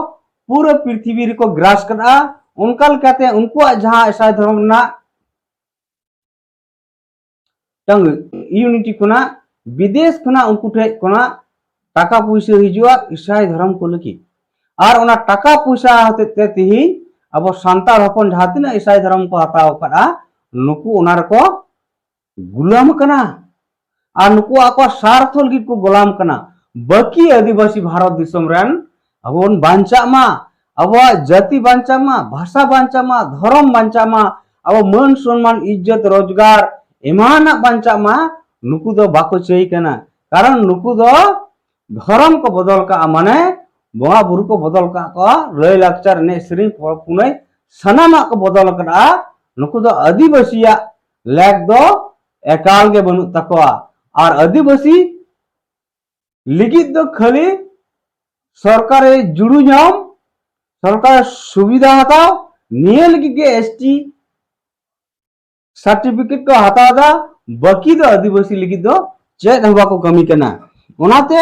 ᱯᱩᱨᱟᱹ ᱯᱨᱤᱛᱷᱤᱵᱤ ᱨᱮᱠᱚ ᱜᱨᱟᱥ ᱠᱟᱫᱟ᱾ ᱚᱱᱠᱟ ᱞᱮᱠᱟᱛᱮ ᱩᱱᱠᱩᱣᱟᱜ ᱡᱟᱦᱟᱸ ᱤᱥᱟᱭ ᱫᱷᱚᱨᱚᱢ ᱨᱮᱱᱟᱜ ᱢᱤᱫᱴᱟᱝ unity ᱠᱷᱚᱱᱟᱜ, ᱵᱤᱫᱮᱥ ᱠᱷᱚᱱᱟᱜ ᱩᱱᱠᱩ ᱴᱷᱮᱡ ᱠᱷᱚᱱᱟᱜ ᱴᱟᱠᱟ ᱯᱩᱭᱥᱟᱹ ᱦᱤᱡᱩᱜᱼᱟ ᱤᱥᱟᱭ ᱫᱷᱚᱨᱚᱢ ᱠᱚ ᱞᱟᱹᱜᱤᱫ᱾ ᱟᱨ ᱚᱱᱟ ᱴᱟᱠᱟ ᱯᱚᱭᱥᱟ ᱦᱚᱛᱮᱡ ᱛᱮ ᱛᱤᱦᱤᱧ ᱟᱵᱚ ᱥᱟᱱᱛᱟᱲ ᱦᱚᱯᱚᱱ ᱡᱟᱦᱟᱸ ᱛᱤᱱᱟᱹᱜ ᱤᱥᱟᱭ ᱫᱷᱚᱨᱚᱢ ᱠᱚ ᱦᱟᱛᱟᱣ ᱟᱠᱟᱫᱼᱟ, ᱱᱩᱠᱩ ᱚᱱᱟ ᱨᱮᱠᱚ ᱜᱩᱞᱟᱢ ᱠᱟᱱᱟ᱾ ᱟᱨ ᱱᱩᱠᱩ ᱟᱠᱚᱣᱟᱜ ᱥᱟᱨᱛᱷᱚ ᱞᱟᱹᱜᱤᱫ ᱠᱚ ᱜᱩᱞᱟᱢ ᱠᱟᱱᱟ᱾ ᱵᱟᱹᱠᱤ ᱟᱹᱫᱤᱵᱟᱹᱥᱤ ᱵᱷᱟᱨᱚᱛ ᱫᱤᱥᱚᱢ ᱨᱮᱱ ᱟᱵᱚ ᱵᱚᱱ ᱵᱟᱧᱪᱟᱜ ᱢᱟ, ᱟᱵᱚᱣᱟᱜ ᱡᱟᱹᱛᱤ ᱵᱟᱧᱪᱟᱜ ᱢᱟ, ᱵᱷᱟᱥᱟ ᱵᱟᱧᱪᱟᱜ ᱢᱟ, ᱫᱷᱚᱨᱚᱢ ᱵᱟᱧᱪᱟᱜ ᱢᱟ, ᱟᱵᱚ ᱢᱟᱹᱱ ᱥᱚᱱᱢᱟᱱ ᱤᱡᱽᱡᱚᱛ ᱨᱳᱡᱽᱜᱟᱨ ᱮᱢᱟᱱᱟᱜ ᱵᱟᱧᱪᱟᱜ ᱢᱟ, ᱱᱩᱠᱩ ᱫᱚ ᱵᱟᱠᱚ ᱪᱟᱹᱭ ᱠᱟᱱᱟ᱾ ᱠᱟᱨᱚᱱ ᱱᱩᱠᱩ ᱫᱚ ᱫᱷᱚᱨᱚᱢ ᱠᱚ ᱵᱚᱫᱚᱞ ᱠᱟᱜᱼᱟ, ᱢᱟᱱᱮ ᱵᱚᱸᱜᱟ ᱵᱩᱨᱩ ᱠᱚ ᱵᱚᱫᱚᱞ ᱠᱟᱜ ᱠᱚᱣᱟ, ᱞᱟᱹᱭ ᱞᱟᱠᱪᱟᱨ, ᱮᱱᱮᱡ ᱥᱮᱨᱮᱧ, ᱯᱚᱨᱚᱵᱽ ᱯᱩᱱᱟᱹᱭ, ᱥᱟᱱᱟᱢᱟᱜ ᱠᱚ ᱵᱚᱫᱚᱞ ᱟᱠᱟᱫᱼᱟ᱾ ᱱᱩᱠᱩ ᱫᱚ ᱟᱹᱫᱤᱵᱟᱹᱥᱤᱭᱟᱜ ᱞᱮᱠ ᱫᱚ ᱮᱠᱟᱞ ᱜᱮ ᱵᱟᱹᱱᱩᱜ ᱛᱟᱠᱚᱣᱟ᱾ ᱟᱨ ᱟᱹᱫᱤᱵᱟᱹᱥᱤ ᱞᱟᱹᱜᱤᱫ ᱫᱚ ᱠᱷᱟᱹᱞᱤ ᱥᱚᱨᱠᱟᱨᱮ ᱡᱩᱲᱩ ᱧᱟᱢ, ᱥᱚᱨᱠᱟᱨ ᱥᱩᱵᱤᱫᱷᱟ ᱦᱟᱛᱟᱣ, ᱱᱤᱭᱟᱹ ᱞᱟᱹᱜᱤᱫ ᱜᱮ ᱮᱥ ᱴᱤ ᱥᱟᱨᱴᱤᱯᱷᱤᱠᱮᱴ ᱠᱚ ᱦᱟᱛᱟᱣ ᱮᱫᱟ, ᱵᱟᱹᱠᱤ ᱫᱚ ᱟᱹᱫᱤᱵᱟᱹᱥᱤ ᱞᱟᱹᱜᱤᱫ ᱫᱚ ᱪᱮᱫ ᱦᱚᱸ ᱵᱟᱠᱚ ᱠᱟᱹᱢᱤ ᱠᱟᱱᱟ᱾ ᱚᱱᱟᱛᱮ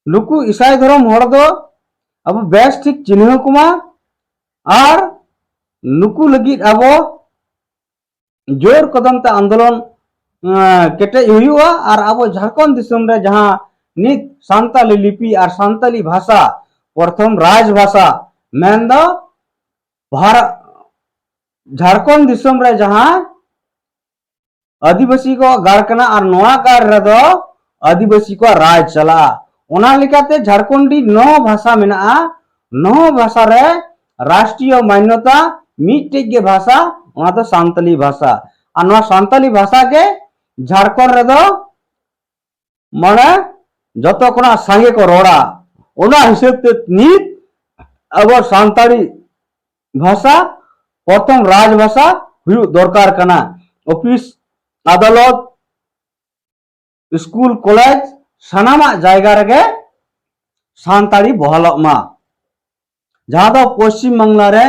ᱱᱩᱠᱩ ᱤᱥᱟᱭ ᱫᱷᱚᱨᱚᱢ ᱦᱚᱲ ᱫᱚ ᱟᱵᱚ ᱵᱮᱥ ᱴᱷᱤᱠ ᱪᱤᱱᱦᱟᱹᱣ ᱠᱚᱢᱟ᱾ ᱟᱨ ᱱᱩᱠᱩ ᱞᱟᱹᱜᱤᱫ ᱟᱵᱚ ᱡᱳᱨ ᱠᱚᱫᱚᱢ ᱛᱮ ᱟᱱᱫᱳᱞᱚᱱ, ᱟᱸ, ᱠᱮᱴᱮᱡ ᱦᱩᱭᱩᱜᱼᱟ᱾ ᱟᱨ ᱟᱵᱚ ᱡᱷᱟᱲᱠᱷᱚᱸᱰ ᱫᱤᱥᱚᱢ ᱨᱮ ᱡᱟᱦᱟᱸ ᱱᱤᱛ ᱥᱟᱱᱛᱟᱞᱤ ᱞᱤᱯᱤ ᱟᱨ ᱥᱟᱱᱛᱟᱞᱤ ᱵᱷᱟᱥᱟ ᱯᱨᱚᱛᱷᱚᱢ ᱨᱟᱡᱽ ᱵᱷᱟᱥᱟ ᱢᱮᱱᱫᱚ ᱵᱷᱟᱨ-, ᱡᱷᱟᱲᱠᱷᱚᱸᱰ ᱫᱤᱥᱚᱢ ᱨᱮ ᱡᱟᱦᱟᱸ ᱟᱹᱫᱤᱵᱟᱹᱥᱤ ᱠᱚᱣᱟᱜ ᱜᱟᱲ ᱠᱟᱱᱟ ᱟᱨ ᱱᱚᱣᱟ ᱜᱟᱲ ᱨᱮᱫᱚ ᱟᱹᱫᱤᱵᱟᱹᱥᱤ ᱠᱚᱣᱟᱜ ᱨᱟᱡᱽ ᱪᱟᱞᱟᱜᱼᱟ᱾ ᱚᱱᱟ ᱞᱮᱠᱟᱛᱮ ᱡᱷᱟᱲᱠᱷᱚᱸᱰᱤ ᱱᱚ ᱵᱷᱟᱥᱟ ᱢᱮᱱᱟᱜᱼᱟ᱾ ᱱᱚ ᱵᱷᱟᱥᱟ ᱨᱮ ᱨᱟᱥᱴᱨᱤᱭᱚ ᱢᱟᱱᱱᱚᱛᱟ ᱢᱤᱫᱴᱮᱡ ᱜᱮ ᱵᱷᱟᱥᱟ, ᱚᱱᱟ ᱫᱚ ᱥᱟᱱᱛᱟᱞᱤ ᱵᱷᱟᱥᱟ᱾ ᱟᱨ ᱱᱚᱣᱟ ᱥᱟᱱᱛᱟᱞᱤ ᱵᱷᱟᱥᱟ ᱜᱮ ᱡᱷᱟᱲᱠᱷᱚᱸᱰ ᱨᱮᱫᱚ ᱢᱟᱱᱮ ᱡᱚᱛᱚ ᱠᱷᱚᱱᱟᱜ ᱥᱟᱸᱜᱮ ᱠᱚ ᱨᱚᱲᱟ᱾ ᱚᱱᱟ ᱦᱤᱥᱟᱹᱵ ᱛᱮ ᱱᱤᱛ ᱟᱵᱚ ᱥᱟᱱᱛᱟᱲᱤ ᱵᱷᱟᱥᱟ ᱯᱨᱚᱛᱷᱚᱢ ᱨᱟᱡᱽ ᱵᱷᱟᱥᱟ ᱦᱩᱭᱩᱜ ᱫᱚᱨᱠᱟᱨ ᱠᱟᱱᱟ᱾ ᱚᱯᱷᱤᱥ, ᱟᱫᱟᱞᱚᱛ, ᱥᱠᱩᱞ, ᱠᱚᱞᱮᱡᱽ, ᱥᱟᱱᱟᱢᱟᱜ ᱡᱟᱭᱜᱟ ᱨᱮᱜᱮ ᱥᱟᱱᱛᱟᱲᱤ ᱵᱚᱦᱟᱞᱚᱜ ᱢᱟ᱾ ᱡᱟᱦᱟᱸ ᱫᱚ ᱯᱚᱥᱪᱤᱢ ᱵᱟᱝᱞᱟ ᱨᱮ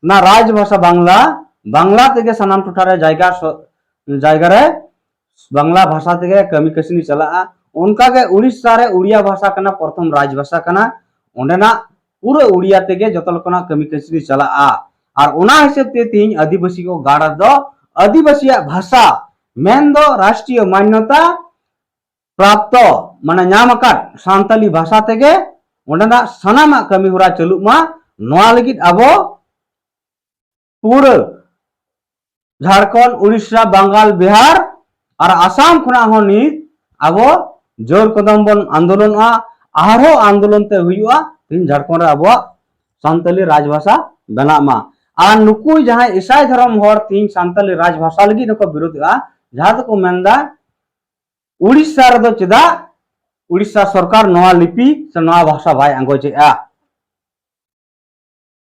ᱚᱱᱟ ᱨᱟᱡᱽ ᱵᱷᱟᱥᱟ ᱵᱟᱝᱞᱟ, ᱵᱟᱝᱞᱟ ᱛᱮᱜᱮ ᱥᱟᱱᱟᱢ ᱴᱚᱴᱷᱟ ᱨᱮ ᱡᱟᱭᱜᱟ ᱥᱚ-, ᱡᱟᱭᱜᱟ ᱨᱮ ᱵᱟᱝᱞᱟ ᱵᱷᱟᱥᱟ ᱛᱮᱜᱮ ᱠᱟᱹᱢᱤ ᱠᱟᱹᱥᱱᱤ ᱪᱟᱞᱟᱜᱼᱟ᱾ ᱚᱱᱠᱟᱜᱮ ᱩᱲᱤᱥᱥᱟ ᱨᱮ ᱩᱲᱤᱭᱟ ᱵᱷᱟᱥᱟ ᱠᱟᱱᱟ, ᱯᱨᱚᱛᱷᱚᱢ ᱨᱟᱡᱽ ᱵᱷᱟᱥᱟ ᱠᱟᱱᱟ, ᱚᱸᱰᱮᱱᱟᱜ ᱯᱩᱨᱟᱹ ᱩᱲᱤᱭᱟ ᱛᱮᱜᱮ ᱡᱚᱛᱚ ᱞᱮᱠᱟᱱᱟᱜ ᱠᱟᱹᱢᱤ ᱠᱟᱹᱥᱱᱤ ᱪᱟᱞᱟᱜᱼᱟ᱾ ᱟᱨ ᱚᱱᱟ ᱦᱤᱥᱟᱹᱵ ᱛᱮ ᱛᱮᱦᱤᱧ ᱟᱹᱫᱤᱵᱟᱹᱥᱤ ᱠᱚ ᱜᱟᱲ ᱨᱮᱫᱚ ᱟᱹᱫᱤᱵᱟᱹᱥᱤᱭᱟᱜ ᱵᱷᱟᱥᱟ ᱢᱮᱱᱫᱚ ᱨᱟᱥᱴᱨᱤᱭᱚ ᱢᱟᱱᱱᱚᱛᱟ ᱯᱨᱟᱯᱛᱚ, ᱢᱟᱱᱮ ᱧᱟᱢ ᱟᱠᱟᱫ ᱥᱟᱱᱛᱟᱞᱤ ᱵᱷᱟᱥᱟ ᱛᱮᱜᱮ ᱚᱸᱰᱮᱱᱟᱜ ᱥᱟᱱᱟᱢᱟᱜ ᱠᱟᱹᱢᱤ ᱦᱚᱨᱟ ᱪᱟᱹᱞᱩᱜ ᱢᱟ, ᱱᱚᱣᱟ ᱞᱟᱹᱜᱤᱫ ᱟᱵᱚ ᱯᱩᱨᱟᱹ ᱡᱷᱟᱲᱠᱷᱚᱸᱰ, ᱩᱲᱤᱥᱥᱟ, ᱵᱟᱝᱜᱟᱞ, ᱵᱤᱦᱟᱨ ᱟᱨ ᱟᱥᱟᱢ ᱠᱷᱚᱱᱟᱜ ᱦᱚᱸ ᱱᱤᱛ ᱟᱵᱚ ᱡᱳᱨ ᱠᱚᱫᱚᱢ ᱵᱚᱱ ᱟᱱᱫᱳᱞᱚᱱᱚᱜᱼᱟ᱾ ᱟᱨᱦᱚᱸ ᱟᱱᱫᱳᱞᱚᱱ ᱛᱮ ᱦᱩᱭᱩᱜᱼᱟ, ᱛᱮᱦᱮᱧ ᱡᱷᱟᱲᱠᱷᱚᱸᱰ ᱨᱮ ᱟᱵᱚᱣᱟᱜ ᱥᱟᱱᱛᱟᱞᱤ ᱨᱟᱡᱽᱵᱷᱟᱥᱟ ᱵᱮᱱᱟᱜ ᱢᱟ᱾ ᱟᱨ ᱱᱩᱠᱩ ᱡᱟᱦᱟᱸᱭ ᱤᱥᱟᱭ ᱫᱷᱚᱨᱚᱢ ᱦᱚᱲ ᱛᱮᱦᱮᱧ ᱥᱟᱱᱛᱟᱞᱤ ᱨᱟᱡᱽᱵᱷᱟᱥᱟ ᱞᱟᱹᱜᱤᱫ ᱦᱚᱸᱠᱚ ᱵᱤᱨᱳᱫᱷᱮᱜᱼᱟ, ᱡᱟᱦᱟᱸ ᱫᱚᱠᱚ ᱢᱮᱱᱫᱟ ᱩᱲᱤᱥᱥᱟ ᱨᱮᱫᱚ ᱪᱮᱫᱟᱜ ᱩᱲᱤᱥᱥᱟ ᱥᱚᱨᱠᱟᱨ ᱱᱚᱣᱟ ᱞᱤᱯᱤ ᱥᱮ ᱱᱚᱣᱟ ᱵᱷᱟᱥᱟ ᱵᱟᱭ ᱟᱸᱜᱚᱪᱮᱜᱼᱟ?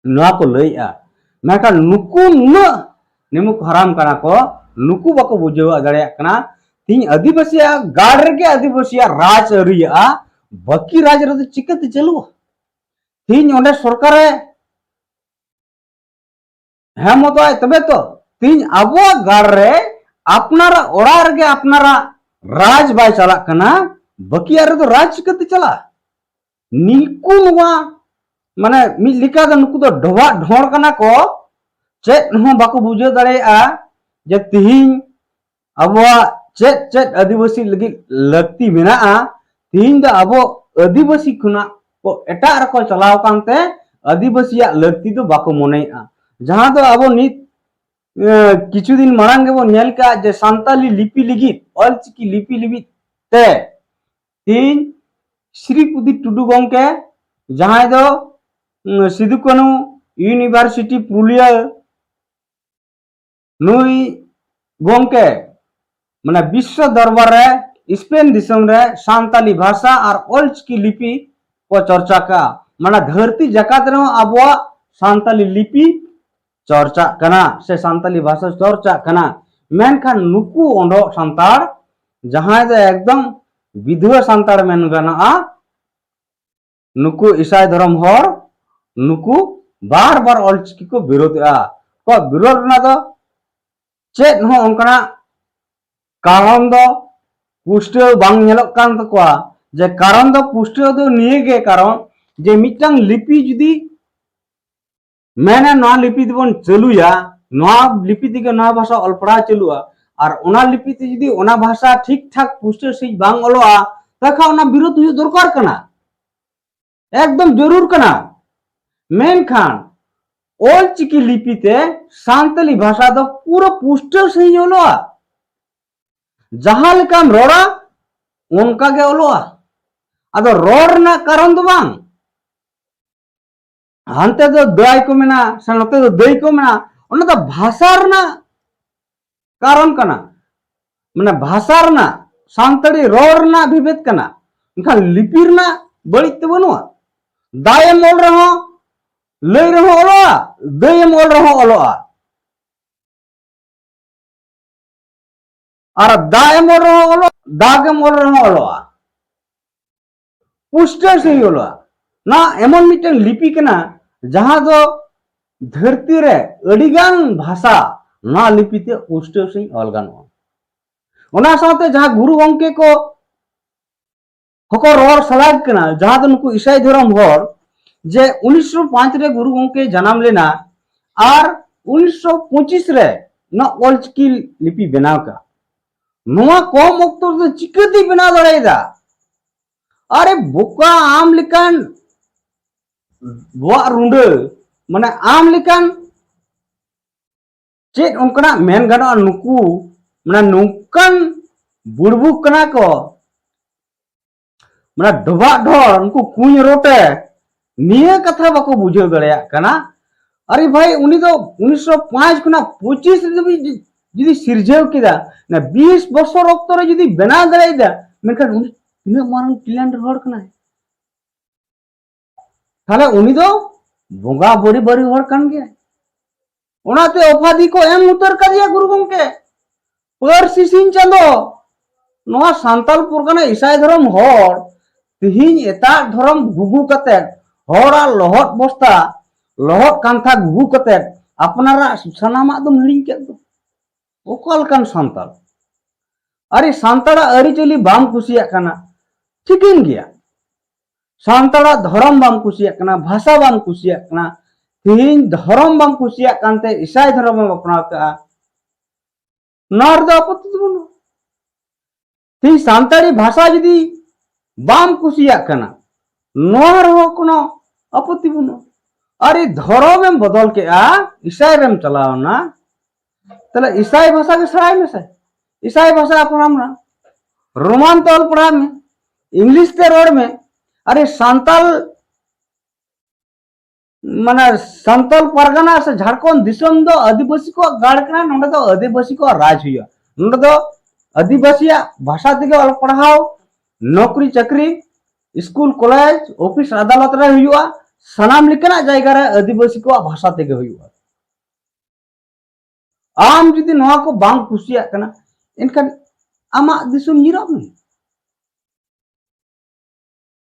ᱱᱚᱣᱟ ᱠᱚ ᱞᱟᱹᱭᱮᱜᱼᱟ᱾ ᱢᱮᱱᱠᱷᱟᱱ ᱱᱩᱠᱩ ᱱᱩᱱᱟᱹᱜ ᱱᱤᱢᱩᱠ ᱦᱟᱨᱟᱢ ᱠᱟᱱᱟ ᱠᱚ, ᱱᱩᱠᱩ ᱵᱟᱠᱚ ᱵᱩᱡᱷᱟᱹᱣ ᱫᱟᱲᱮᱭᱟᱜ ᱠᱟᱱᱟ᱾ ᱛᱤᱦᱤᱧ ᱟᱹᱫᱤᱵᱟᱹᱥᱤᱭᱟᱜ ᱜᱟᱲ ᱨᱮᱜᱮ ᱟᱹᱫᱤᱵᱟᱹᱥᱤᱭᱟᱜ ᱨᱟᱡᱽ ᱟᱹᱨᱤᱭᱟᱜᱼᱟ, ᱵᱟᱹᱠᱤ ᱨᱟᱡᱽ ᱨᱮᱫᱚ ᱪᱤᱠᱟᱹᱛᱮ ᱪᱟᱹᱞᱩᱜᱼᱟ? ᱛᱤᱦᱤᱧ ᱚᱸᱰᱮ ᱥᱚᱨᱠᱟᱨᱮ ᱦᱮᱸ ᱢᱚᱛᱚᱜᱼᱟᱭ ᱛᱚᱵᱮ ᱛᱚ᱾ ᱛᱤᱦᱤᱧ ᱟᱵᱚᱣᱟᱜ ᱜᱟᱲ ᱨᱮ ᱟᱯᱱᱟᱨᱟᱜ ᱚᱲᱟᱜ ᱨᱮᱜᱮ ᱟᱯᱱᱟᱨᱟᱜ ᱨᱟᱡᱽ ᱵᱟᱭ ᱪᱟᱞᱟᱜ ᱠᱟᱱᱟ, ᱵᱟᱹᱠᱤᱭᱟᱜ ᱨᱮᱫᱚ ᱨᱟᱡᱽ ᱪᱤᱠᱟᱹᱛᱮ ᱪᱟᱞᱟᱜᱼᱟ? ᱱᱤᱠᱩ ᱱᱚᱣᱟ ᱢᱟᱱᱮ ᱢᱤᱫ ᱞᱮᱠᱟ ᱫᱚ ᱱᱩᱠᱩ ᱫᱚ ᱰᱚᱵᱷᱟᱜ ᱰᱷᱚᱸᱲ ᱠᱟᱱᱟ ᱠᱚ, ᱪᱮᱫ ᱦᱚᱸ ᱵᱟᱠᱚ ᱵᱩᱡᱷᱟᱹᱣ ᱫᱟᱲᱮᱭᱟᱜᱼᱟ ᱡᱮ ᱛᱤᱦᱤᱧ ᱟᱵᱚᱣᱟᱜ ᱪᱮᱫ ᱪᱮᱫ ᱟᱹᱫᱤᱵᱟᱹᱥᱤ ᱞᱟᱹᱜᱤᱫ ᱞᱟᱹᱠᱛᱤ ᱢᱮᱱᱟᱜᱼᱟ, ᱛᱤᱦᱤᱧ ᱫᱚ ᱟᱵᱚ ᱟᱹᱫᱤᱵᱟᱹᱥᱤ ᱠᱷᱚᱱᱟᱜ ᱠᱚ ᱮᱴᱟᱜ ᱨᱮᱠᱚ ᱪᱟᱞᱟᱣ ᱟᱠᱟᱱ ᱛᱮ ᱟᱹᱫᱤᱵᱟᱹᱥᱤᱭᱟᱜ ᱞᱟᱹᱠᱛᱤ ᱫᱚ ᱵᱟᱠᱚ ᱢᱚᱱᱮᱭᱮᱫᱼᱟ᱾ ᱡᱟᱦᱟᱸ ᱫᱚ ᱟᱵᱚ ᱱᱤᱛ, ᱮ, ᱠᱤᱪᱷᱩ ᱫᱤᱱ ᱢᱟᱲᱟᱝ ᱜᱮᱵᱚᱱ ᱧᱮᱞ ᱠᱟᱜᱼᱟ ᱡᱮ ᱥᱟᱱᱛᱟᱞᱤ ᱞᱤᱯᱤ ᱞᱟᱹᱜᱤᱫ, ᱚᱞᱪᱤᱠᱤ ᱞᱤᱯᱤ ᱞᱟᱹᱜᱤᱫ ᱛᱮ ᱛᱤᱦᱤᱧ ᱥᱨᱤᱯᱚᱫᱤ ᱴᱩᱰᱩ ᱜᱚᱢᱠᱮ, ᱡᱟᱦᱟᱸᱭ ᱫᱚ, ᱩᱸ, ᱥᱤᱫᱩ ᱠᱟᱹᱱᱦᱩ ᱤᱭᱩᱱᱤᱵᱷᱟᱨᱥᱤᱴᱤ ᱯᱩᱨᱩᱞᱤᱭᱟᱹ, ᱱᱩᱭ ᱜᱚᱢᱠᱮ ᱢᱟᱱᱮ ᱵᱤᱥᱥᱚ ᱫᱚᱨᱵᱟᱨ ᱨᱮ ᱥᱯᱮᱱ ᱫᱤᱥᱚᱢ ᱨᱮ ᱥᱟᱱᱛᱟᱞᱤ ᱵᱷᱟᱥᱟ ᱟᱨ ᱚᱞᱪᱤᱠᱤ ᱞᱤᱯᱤ ᱠᱚ ᱪᱚᱨᱪᱟ ᱠᱟᱜᱼᱟ᱾ ᱢᱟᱱᱮ ᱫᱷᱟᱹᱨᱛᱤ ᱡᱟᱠᱟᱛ ᱨᱮᱦᱚᱸ ᱟᱵᱚᱣᱟᱜ ᱥᱟᱱᱛᱟᱞᱤ ᱞᱤᱯᱤ ᱪᱚᱨᱪᱟᱜ ᱠᱟᱱᱟ ᱥᱮ ᱥᱟᱱᱛᱟᱞᱤ ᱵᱷᱟᱥᱟ ᱪᱚᱨᱪᱟᱜ ᱠᱟᱱᱟ᱾ ᱢᱮᱱᱠᱷᱟᱱ ᱱᱩᱠᱩ ᱚᱸᱰᱚᱜ ᱥᱟᱱᱛᱟᱲ, ᱡᱟᱦᱟᱸᱭ ᱫᱚ ᱮᱠᱫᱚᱢ ᱵᱤᱫᱷᱣᱟᱹ ᱥᱟᱱᱛᱟᱲ ᱢᱮᱱ ᱜᱟᱱᱚᱜᱼᱟ, ᱱᱩᱠᱩ ᱤᱥᱟᱭ ᱫᱷᱚᱨᱚᱢ ᱦᱚᱲ, ᱱᱩᱠᱩ ᱵᱟᱨ ᱵᱟᱨ ᱚᱞᱪᱤᱠᱤ ᱠᱚ ᱵᱤᱨᱳᱫᱮᱜᱼᱟ᱾ ᱟᱠᱚᱣᱟᱜ ᱵᱤᱨᱳᱫ ᱨᱮᱱᱟᱜ ᱫᱚ ᱪᱮᱫ ᱦᱚᱸ ᱚᱱᱠᱟᱱᱟᱜ ᱠᱟᱨᱚᱱ ᱫᱚ ᱯᱩᱥᱴᱟᱹᱣ ᱵᱟᱝ ᱧᱮᱞᱚᱜ ᱠᱟᱱ ᱛᱟᱠᱚᱣᱟ᱾ ᱡᱮ ᱠᱟᱨᱚᱱ ᱫᱚ ᱯᱩᱥᱴᱟᱹᱣ ᱫᱚ ᱱᱤᱭᱟᱹ ᱜᱮ ᱠᱟᱨᱚᱱ, ᱡᱮ ᱢᱤᱫᱴᱟᱝ ᱞᱤᱯᱤ ᱡᱩᱫᱤ ᱢᱮᱱᱟ ᱱᱚᱣᱟ ᱞᱤᱯᱤ ᱛᱮᱵᱚᱱ ᱪᱟᱹᱞᱩᱭᱟ, ᱱᱚᱣᱟ ᱞᱤᱯᱤ ᱛᱮᱜᱮ ᱱᱚᱣᱟ ᱵᱷᱟᱥᱟ ᱚᱞ ᱯᱟᱲᱦᱟᱣ ᱪᱟᱹᱞᱩᱜᱼᱟ, ᱟᱨ ᱚᱱᱟ ᱞᱤᱯᱤ ᱛᱮ ᱡᱩᱫᱤ ᱚᱱᱟ ᱵᱷᱟᱥᱟ ᱴᱷᱤᱠ ᱴᱷᱟᱠ ᱯᱩᱥᱴᱟᱹᱣ ᱥᱟᱺᱦᱤᱡ ᱵᱟᱝ ᱚᱞᱚᱜᱼᱟ, ᱛᱟᱦᱚᱞᱮ ᱠᱷᱟᱱ ᱚᱱᱟ ᱵᱤᱨᱳᱫ ᱦᱩᱭᱩᱜ ᱫᱚᱨᱠᱟᱨ ᱠᱟᱱᱟ, ᱮᱠᱫᱚᱢ ᱡᱟᱹᱨᱩᱲ ᱠᱟᱱᱟ᱾ ᱢᱮᱱᱠᱷᱟᱱ ᱚᱞᱪᱤᱠᱤ ᱞᱤᱯᱤ ᱛᱮ ᱥᱟᱱᱛᱟᱞᱤ ᱵᱷᱟᱥᱟ ᱫᱚ ᱯᱩᱨᱟᱹ ᱯᱩᱥᱴᱟᱹᱣ ᱥᱟᱺᱦᱤᱡ ᱚᱞᱚᱜᱼᱟ, ᱡᱟᱦᱟᱸ ᱞᱮᱠᱟᱢ ᱨᱚᱲᱟ ᱚᱱᱠᱟ ᱜᱮ ᱚᱞᱚᱜᱼᱟ᱾ ᱟᱫᱚ ᱨᱚᱲ ᱨᱮᱱᱟᱜ ᱠᱟᱨᱚᱱ ᱫᱚ ᱵᱟᱝ, ᱦᱟᱱᱛᱮ ᱫᱚ ᱫᱟᱹᱭ ᱠᱚ ᱢᱮᱱᱟ ᱥᱮ ᱱᱚᱛᱮ ᱫᱚ ᱫᱟᱹᱭ ᱠᱚ ᱢᱮᱱᱟ, ᱚᱱᱟ ᱫᱚ ᱵᱷᱟᱥᱟ ᱨᱮᱱᱟᱜ ᱠᱟᱨᱚᱱ ᱠᱟᱱᱟ, ᱢᱟᱱᱮ ᱵᱷᱟᱥᱟ ᱨᱮᱱᱟᱜ, ᱥᱟᱱᱛᱟᱲᱤ ᱨᱚᱲ ᱨᱮᱱᱟᱜ ᱵᱷᱮᱵᱮᱫ ᱠᱟᱱᱟ, ᱢᱮᱱᱠᱷᱟᱱ ᱞᱤᱯᱤ ᱨᱮᱱᱟᱜ ᱵᱟᱹᱲᱤᱡ ᱛᱮ ᱵᱟᱹᱱᱩᱜᱼᱟ᱾ ᱫᱟᱭ ᱮᱢ ᱚᱞ ᱨᱮᱦᱚᱸ, ᱞᱟᱹᱭ ᱨᱮᱦᱚᱸ ᱚᱞᱚᱜᱼᱟ, ᱫᱟᱹᱭ ᱮᱢ ᱚᱞ ᱨᱮᱦᱚᱸ ᱚᱞᱚᱜᱼᱟ᱾ ᱟᱨ ᱫᱟ ᱮᱢ ᱚᱞ ᱨᱮᱦᱚᱸ ᱚᱞᱚᱜ, ᱫᱟᱜ ᱮᱢ ᱚᱞ ᱨᱮᱦᱚᱸ ᱚᱞᱚᱜᱼᱟ᱾ ᱯᱩᱥᱴᱟᱹᱣ ᱥᱟᱺᱦᱤᱡ ᱚᱞᱚᱜᱼᱟ᱾ ᱱᱚᱣᱟ ᱮᱢᱚᱱ ᱢᱤᱫᱴᱟᱝ ᱞᱤᱯᱤ ᱠᱟᱱᱟ, ᱡᱟᱦᱟᱸ ᱫᱚ ᱫᱷᱟᱹᱨᱛᱤ ᱨᱮ ᱟᱹᱰᱤᱜᱟᱱ ᱵᱷᱟᱥᱟ ᱱᱚᱣᱟ ᱞᱤᱯᱤ ᱛᱮ ᱯᱩᱥᱴᱟᱹᱣ ᱥᱟᱺᱦᱤᱡ ᱚᱞ ᱜᱟᱱᱚᱜᱼᱟ᱾ ᱚᱱᱟ ᱥᱟᱶᱛᱮ ᱡᱟᱦᱟᱸ ᱜᱩᱨᱩ ᱜᱚᱢᱠᱮ ᱠᱚ ᱦᱚᱸᱠᱚ ᱨᱚᱲ ᱥᱟᱞᱟᱜ ᱠᱟᱱᱟ, ᱡᱟᱦᱟᱸ ᱫᱚ ᱱᱩᱠᱩ ᱤᱥᱟᱭ ᱫᱷᱚᱨᱚᱢ ᱦᱚᱲ, ᱡᱮ ᱩᱱᱤᱥᱥᱚ ᱯᱟᱸᱪ ᱨᱮ ᱜᱩᱨᱩ ᱜᱚᱢᱠᱮ ᱡᱟᱱᱟᱢ ᱞᱮᱱᱟ ᱟᱨ ᱩᱱᱤᱥᱥᱚ ᱯᱚᱸᱪᱤᱥ ᱨᱮ ᱱᱚᱣᱟ ᱚᱞᱪᱤᱠᱤ ᱞᱤᱯᱤ ᱵᱮᱱᱟᱣ ᱠᱟᱜ᱾ ᱱᱚᱣᱟ ᱠᱚᱢ ᱚᱠᱛᱚ ᱨᱮᱫᱚ ᱪᱤᱠᱟᱹᱛᱮᱭ ᱵᱮᱱᱟᱣ ᱫᱟᱲᱮᱭᱟᱫᱟ? ᱟᱨᱮ ᱵᱚᱠᱟ, ᱟᱢ ᱞᱮᱠᱟᱱ ᱵᱚᱦᱚᱜ ᱨᱩᱸᱰᱟᱹ, ᱢᱟᱱᱮ ᱟᱢ ᱞᱮᱠᱟᱱ ᱪᱮᱫ ᱚᱱᱠᱟᱱᱟᱜ ᱢᱮᱱ ᱜᱟᱱᱚᱜᱼᱟ, ᱱᱩᱠᱩ ᱢᱟᱱᱮ ᱱᱚᱝᱠᱟᱱ ᱵᱩᱲᱵᱩᱠ ᱠᱟᱱᱟ ᱠᱚ, ᱢᱟᱱᱮ ᱰᱚᱵᱷᱟᱜ ᱰᱷᱚᱲ, ᱩᱱᱠᱩ ᱠᱩᱧ ᱨᱚᱴᱮ ᱱᱤᱭᱟᱹ ᱠᱟᱛᱷᱟ ᱵᱟᱠᱚ ᱵᱩᱡᱷᱟᱹᱣ ᱫᱟᱲᱮᱭᱟᱜ ᱠᱟᱱᱟ᱾ ᱟᱨᱮ ᱵᱷᱟᱭ, ᱩᱱᱤ ᱫᱚ ᱩᱱᱤᱥᱥᱚ ᱯᱟᱸᱪ ᱠᱷᱚᱱᱟᱜ ᱯᱚᱸᱪᱤᱥ ᱫᱷᱟᱹᱵᱤᱡ ᱡᱩᱫᱤ ᱥᱤᱨᱡᱟᱹᱣ ᱠᱮᱫᱟ, ᱚᱱᱟ ᱵᱤᱥ ᱵᱚᱥᱚᱨ ᱚᱠᱛᱚ ᱨᱮ ᱡᱩᱫᱤ ᱵᱮᱱᱟᱣ ᱫᱟᱲᱮᱭᱟᱫᱟ, ᱢᱮᱱᱠᱷᱟᱱ ᱩᱱᱤ ᱛᱤᱱᱟᱹᱜ ᱢᱟᱨᱟᱝ ᱴᱮᱞᱮᱱᱴ ᱦᱚᱲ ᱠᱟᱱᱟᱭ᱾ ᱛᱟᱦᱞᱮ ᱩᱱᱤ ᱫᱚ ᱵᱚᱸᱜᱟ ᱵᱟᱹᱨᱤ ᱵᱟᱹᱨᱤ ᱦᱚᱲ ᱠᱟᱱ ᱜᱮᱭᱟᱭ᱾ ᱚᱱᱟᱛᱮ ᱩᱯᱟᱫᱷᱤ ᱠᱚ ᱮᱢ ᱩᱛᱟᱹᱨ ᱠᱟᱫᱮᱭᱟ ᱜᱩᱨᱩ ᱜᱚᱢᱠᱮ᱾ ᱯᱟᱹᱨᱥᱤ ᱥᱤᱧ ᱪᱟᱸᱫᱚ, ᱱᱚᱣᱟ ᱥᱟᱱᱛᱟᱞ ᱯᱚᱨᱜᱟᱱᱟ ᱤᱥᱟᱭ ᱫᱷᱚᱨᱚᱢ ᱦᱚᱲ ᱛᱤᱦᱤᱧ ᱮᱴᱟᱜ ᱫᱷᱚᱨᱚᱢ ᱜᱩᱜᱩ ᱠᱟᱛᱮ, ᱦᱚᱲᱟᱜ ᱞᱚᱦᱚᱫ ᱵᱚᱥᱛᱟ, ᱞᱚᱦᱚᱫ ᱠᱟᱱᱛᱷᱟ ᱜᱩᱜᱩ ᱠᱟᱛᱮ ᱟᱯᱱᱟᱨᱟᱜ ᱥᱟᱱᱟᱢᱟᱜ ᱫᱚᱢ ᱦᱤᱲᱤᱧ ᱠᱮᱫ ᱫᱚ᱾ ᱚᱠᱟ ᱞᱮᱠᱟᱱ ᱥᱟᱱᱛᱟᱲ? ᱟᱨᱮ ᱥᱟᱱᱛᱟᱲᱟᱜ ᱟᱹᱨᱤᱪᱟᱹᱞᱤ ᱵᱟᱢ ᱠᱩᱥᱤᱭᱟᱜ ᱠᱟᱱᱟ, ᱴᱷᱤᱠᱟᱹᱱ ᱜᱮᱭᱟ᱾ ᱥᱟᱱᱛᱟᱲᱟᱜ ᱫᱷᱚᱨᱚᱢ ᱵᱟᱢ ᱠᱩᱥᱤᱭᱟᱜ ᱠᱟᱱᱟ, ᱵᱷᱟᱥᱟ ᱵᱟᱢ ᱠᱩᱥᱤᱭᱟᱜ ᱠᱟᱱᱟ, ᱛᱤᱦᱤᱧ ᱫᱷᱚᱨᱚᱢ ᱵᱟᱢ ᱠᱩᱥᱤᱭᱟᱜ ᱠᱟᱱᱛᱮ ᱤᱥᱟᱭ ᱫᱷᱚᱨᱚᱢ ᱮᱢ ᱟᱯᱱᱟᱣ ᱠᱟᱜᱼᱟ, ᱱᱚᱣᱟ ᱨᱮᱫᱚ ᱟᱯᱚᱛᱛᱤ ᱫᱚ ᱵᱟᱹᱱᱩᱜᱼᱟ᱾ ᱛᱤᱦᱤᱧ ᱥᱟᱱᱛᱟᱲᱤ ᱵᱷᱟᱥᱟ ᱡᱩᱫᱤ ᱵᱟᱢ ᱠᱩᱥᱤᱭᱟᱜ ᱠᱟᱱᱟ, ᱱᱚᱣᱟ ᱨᱮᱦᱚᱸ ᱠᱳᱱᱳ ᱟᱯᱚᱛᱛᱤ ᱵᱟᱹᱱᱩᱜᱼᱟ᱾ ᱟᱨᱮ ᱫᱷᱚᱨᱚᱢ ᱮᱢ ᱵᱚᱫᱚᱞ ᱠᱮᱜᱼᱟ, ᱤᱥᱟᱭ ᱨᱮᱢ ᱪᱟᱞᱟᱣ ᱮᱱᱟ, ᱛᱟᱦᱞᱮ ᱤᱥᱟᱭ ᱵᱷᱟᱥᱟ ᱜᱮ ᱥᱮᱬᱟᱭ ᱢᱮᱥᱮ, ᱤᱥᱟᱭ ᱵᱷᱟᱥᱟ ᱯᱟᱲᱦᱟᱣ ᱢᱮ, ᱨᱳᱢᱟᱱ ᱛᱮ ᱚᱞ ᱯᱟᱲᱦᱟᱣ ᱢᱮ, ᱤᱝᱞᱤᱥ ᱛᱮ ᱨᱚᱲ ᱢᱮ᱾ ᱟᱨᱮ ᱥᱟᱱᱛᱟᱞ, ᱢᱟᱱᱮ ᱥᱟᱱᱛᱟᱞ ᱯᱟᱨᱜᱟᱱᱟ ᱥᱮ ᱡᱷᱟᱲᱠᱷᱚᱸᱰ ᱫᱤᱥᱚᱢ ᱫᱚ ᱟᱹᱫᱤᱵᱟᱹᱥᱤ ᱠᱚᱣᱟᱜ ᱜᱟᱲ ᱠᱟᱱᱟ, ᱱᱚᱰᱮ ᱫᱚ ᱟᱹᱫᱤᱵᱟᱹᱥᱤ ᱠᱚᱣᱟᱜ ᱨᱟᱡᱽ ᱦᱩᱭᱩᱜᱼᱟ᱾ ᱱᱚᱰᱮ ᱫᱚ ᱟᱹᱫᱤᱵᱟᱹᱥᱤᱭᱟᱜ ᱵᱷᱟᱥᱟ ᱛᱮᱜᱮ ᱚᱞ ᱯᱟᱲᱦᱟᱣ, ᱱᱚᱠᱨᱤ ᱪᱟᱹᱠᱨᱤ, ᱥᱠᱩᱞ, ᱠᱚᱞᱮᱡᱽ, ᱚᱯᱷᱤᱥ, ᱟᱫᱟᱞᱚᱛ ᱨᱮ ᱦᱩᱭᱩᱜᱼᱟ᱾ ᱥᱟᱱᱟᱢ ᱞᱮᱠᱟᱱᱟᱜ ᱡᱟᱭᱜᱟ ᱨᱮ ᱟᱹᱫᱤᱵᱟᱹᱥᱤ ᱠᱚᱣᱟᱜ ᱵᱷᱟᱥᱟ ᱛᱮᱜᱮ ᱦᱩᱭᱩᱜᱼᱟ᱾ ᱟᱢ ᱡᱩᱫᱤ ᱱᱚᱣᱟ ᱠᱚ ᱵᱟᱢ ᱠᱩᱥᱤᱭᱟᱜ ᱠᱟᱱᱟ, ᱮᱱᱠᱷᱟᱱ ᱟᱢᱟᱜ ᱫᱤᱥᱚᱢ ᱧᱤᱨᱚᱜ ᱢᱮ᱾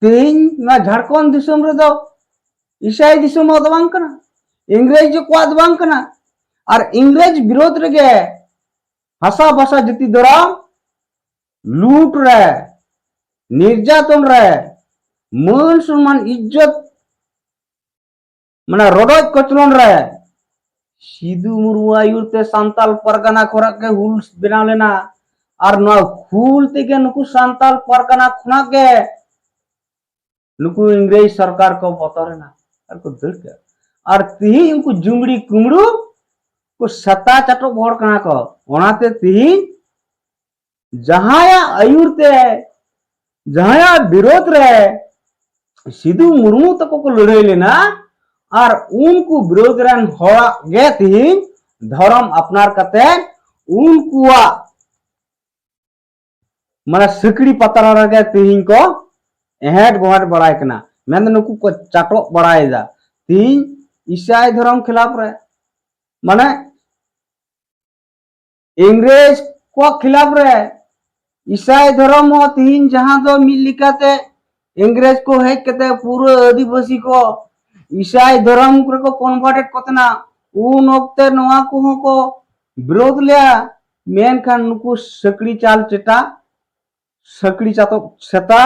ᱛᱮᱦᱮᱧ ᱱᱚᱣᱟ ᱡᱷᱟᱲᱠᱷᱚᱸᱰ ᱫᱤᱥᱚᱢ ᱨᱮᱫᱚ ᱤᱥᱟᱭ ᱫᱤᱥᱚᱢ ᱦᱚᱸ ᱫᱚ ᱵᱟᱝ ᱠᱟᱱᱟ, ᱤᱝᱨᱮᱡᱽ ᱠᱚᱣᱟᱜ ᱫᱚ ᱵᱟᱝ ᱠᱟᱱᱟ᱾ ᱟᱨ ᱤᱝᱨᱮᱡᱽ ᱵᱤᱨᱳᱫᱷ ᱨᱮᱜᱮ ᱦᱟᱥᱟ ᱵᱷᱟᱥᱟ ᱡᱟᱹᱛᱤ ᱫᱷᱚᱨᱚᱢ ᱞᱩᱴ ᱨᱮ, ᱱᱤᱨᱡᱟᱛᱚᱱ ᱨᱮ, ᱢᱟᱹᱱ ᱥᱚᱱᱢᱟᱱ ᱤᱡᱽᱡᱚᱛ ᱢᱟᱱᱮ ᱨᱚᱰᱚᱡ ᱠᱚᱪᱞᱚᱱ ᱨᱮ ᱥᱤᱫᱩ ᱢᱩᱨᱢᱩ ᱟᱹᱭᱩᱨ ᱛᱮ ᱥᱟᱱᱛᱟᱞ ᱯᱟᱨᱜᱟᱱᱟ ᱠᱷᱚᱱᱟᱜ ᱜᱮ ᱦᱩᱞ ᱵᱮᱱᱟᱣ ᱞᱮᱱᱟ᱾ ᱟᱨ ᱱᱚᱣᱟ ᱦᱩᱞ ᱛᱮᱜᱮ ᱱᱩᱠᱩ ᱥᱟᱱᱛᱟᱞ ᱯᱟᱨᱜᱟᱱᱟ ᱠᱷᱚᱱᱟᱜ ᱜᱮ ᱱᱩᱠᱩ ᱤᱝᱨᱮᱡᱽ ᱥᱚᱨᱠᱟᱨ ᱠᱚ ᱵᱚᱛᱚᱨᱮᱱᱟ ᱟᱨ ᱠᱚ ᱫᱟᱹᱲ ᱠᱮᱫᱟ᱾ ᱟᱨ ᱛᱤᱦᱤᱧ ᱩᱱᱠᱩ ᱡᱩᱢᱲᱤ ᱠᱩᱢᱲᱩ ᱠᱚ ᱥᱮᱛᱟ ᱪᱟᱴᱚᱵ ᱦᱚᱲ ᱠᱟᱱᱟ ᱠᱚ᱾ ᱚᱱᱟᱛᱮ ᱛᱤᱦᱤᱧ ᱡᱟᱦᱟᱸᱭᱟᱜ ᱟᱹᱭᱩᱨ ᱛᱮ, ᱡᱟᱦᱟᱸᱭᱟᱜ ᱵᱤᱨᱳᱫᱷ ᱨᱮ ᱥᱤᱫᱩ ᱢᱩᱨᱢᱩ ᱛᱟᱠᱚ ᱠᱚ ᱞᱟᱹᱲᱦᱟᱹᱭ ᱞᱮᱱᱟ, ᱟᱨ ᱩᱱᱠᱩ ᱵᱤᱨᱳᱫᱷ ᱨᱮᱱ ᱦᱚᱲᱟᱜ ᱜᱮ ᱛᱤᱦᱤᱧ ᱫᱷᱚᱨᱚᱢ ᱟᱯᱱᱟᱨ ᱠᱟᱛᱮ ᱩᱱᱠᱩᱣᱟᱜ ᱢᱟᱱᱮ ᱥᱤᱠᱲᱤ ᱯᱟᱛᱲᱟ ᱨᱮᱜᱮ ᱛᱤᱦᱤᱧ ᱠᱚ ᱮᱦᱮᱸᱰ ᱜᱚᱦᱮᱸᱰ ᱵᱟᱲᱟᱭ ᱠᱟᱱᱟ, ᱢᱮᱱᱫᱚ ᱱᱩᱠᱩ ᱠᱚ ᱪᱟᱴᱚᱜ ᱵᱟᱲᱟᱭᱮᱫᱟ᱾ ᱛᱤᱦᱤᱧ ᱤᱥᱟᱭ ᱫᱷᱚᱨᱚᱢ ᱠᱷᱤᱞᱟᱯ ᱨᱮ, ᱢᱟᱱᱮ ᱤᱝᱨᱮᱡᱽ ᱠᱚᱣᱟᱜ ᱠᱷᱤᱞᱟᱯ ᱨᱮ ᱤᱥᱟᱭ ᱫᱷᱚᱨᱚᱢ ᱦᱚᱸ ᱛᱤᱦᱤᱧ ᱡᱟᱦᱟᱸ ᱫᱚ ᱢᱤᱫ ᱞᱮᱠᱟᱛᱮ ᱤᱝᱨᱮᱡᱽ ᱠᱚ ᱦᱮᱡ ᱠᱟᱛᱮ ᱯᱩᱨᱟᱹ ᱟᱹᱫᱤᱵᱟᱹᱥᱤ ᱠᱚ ᱤᱥᱟᱭ ᱫᱷᱚᱨᱚᱢ ᱨᱮᱠᱚ ᱠᱚᱱᱵᱷᱟᱨᱴᱮᱰ ᱠᱚ ᱛᱟᱦᱮᱱᱟ, ᱩᱱ ᱚᱠᱛᱮ ᱱᱚᱣᱟ ᱠᱚᱦᱚᱸ ᱠᱚ ᱵᱤᱨᱳᱫᱷ ᱞᱮᱭᱟ᱾ ᱢᱮᱱᱠᱷᱟᱱ ᱱᱩᱠᱩ ᱥᱟᱹᱠᱲᱤ ᱪᱟᱞ ᱪᱮᱴᱟ, ᱥᱟᱹᱠᱲᱤ ᱪᱟᱛᱚᱠ ᱥᱮᱛᱟ,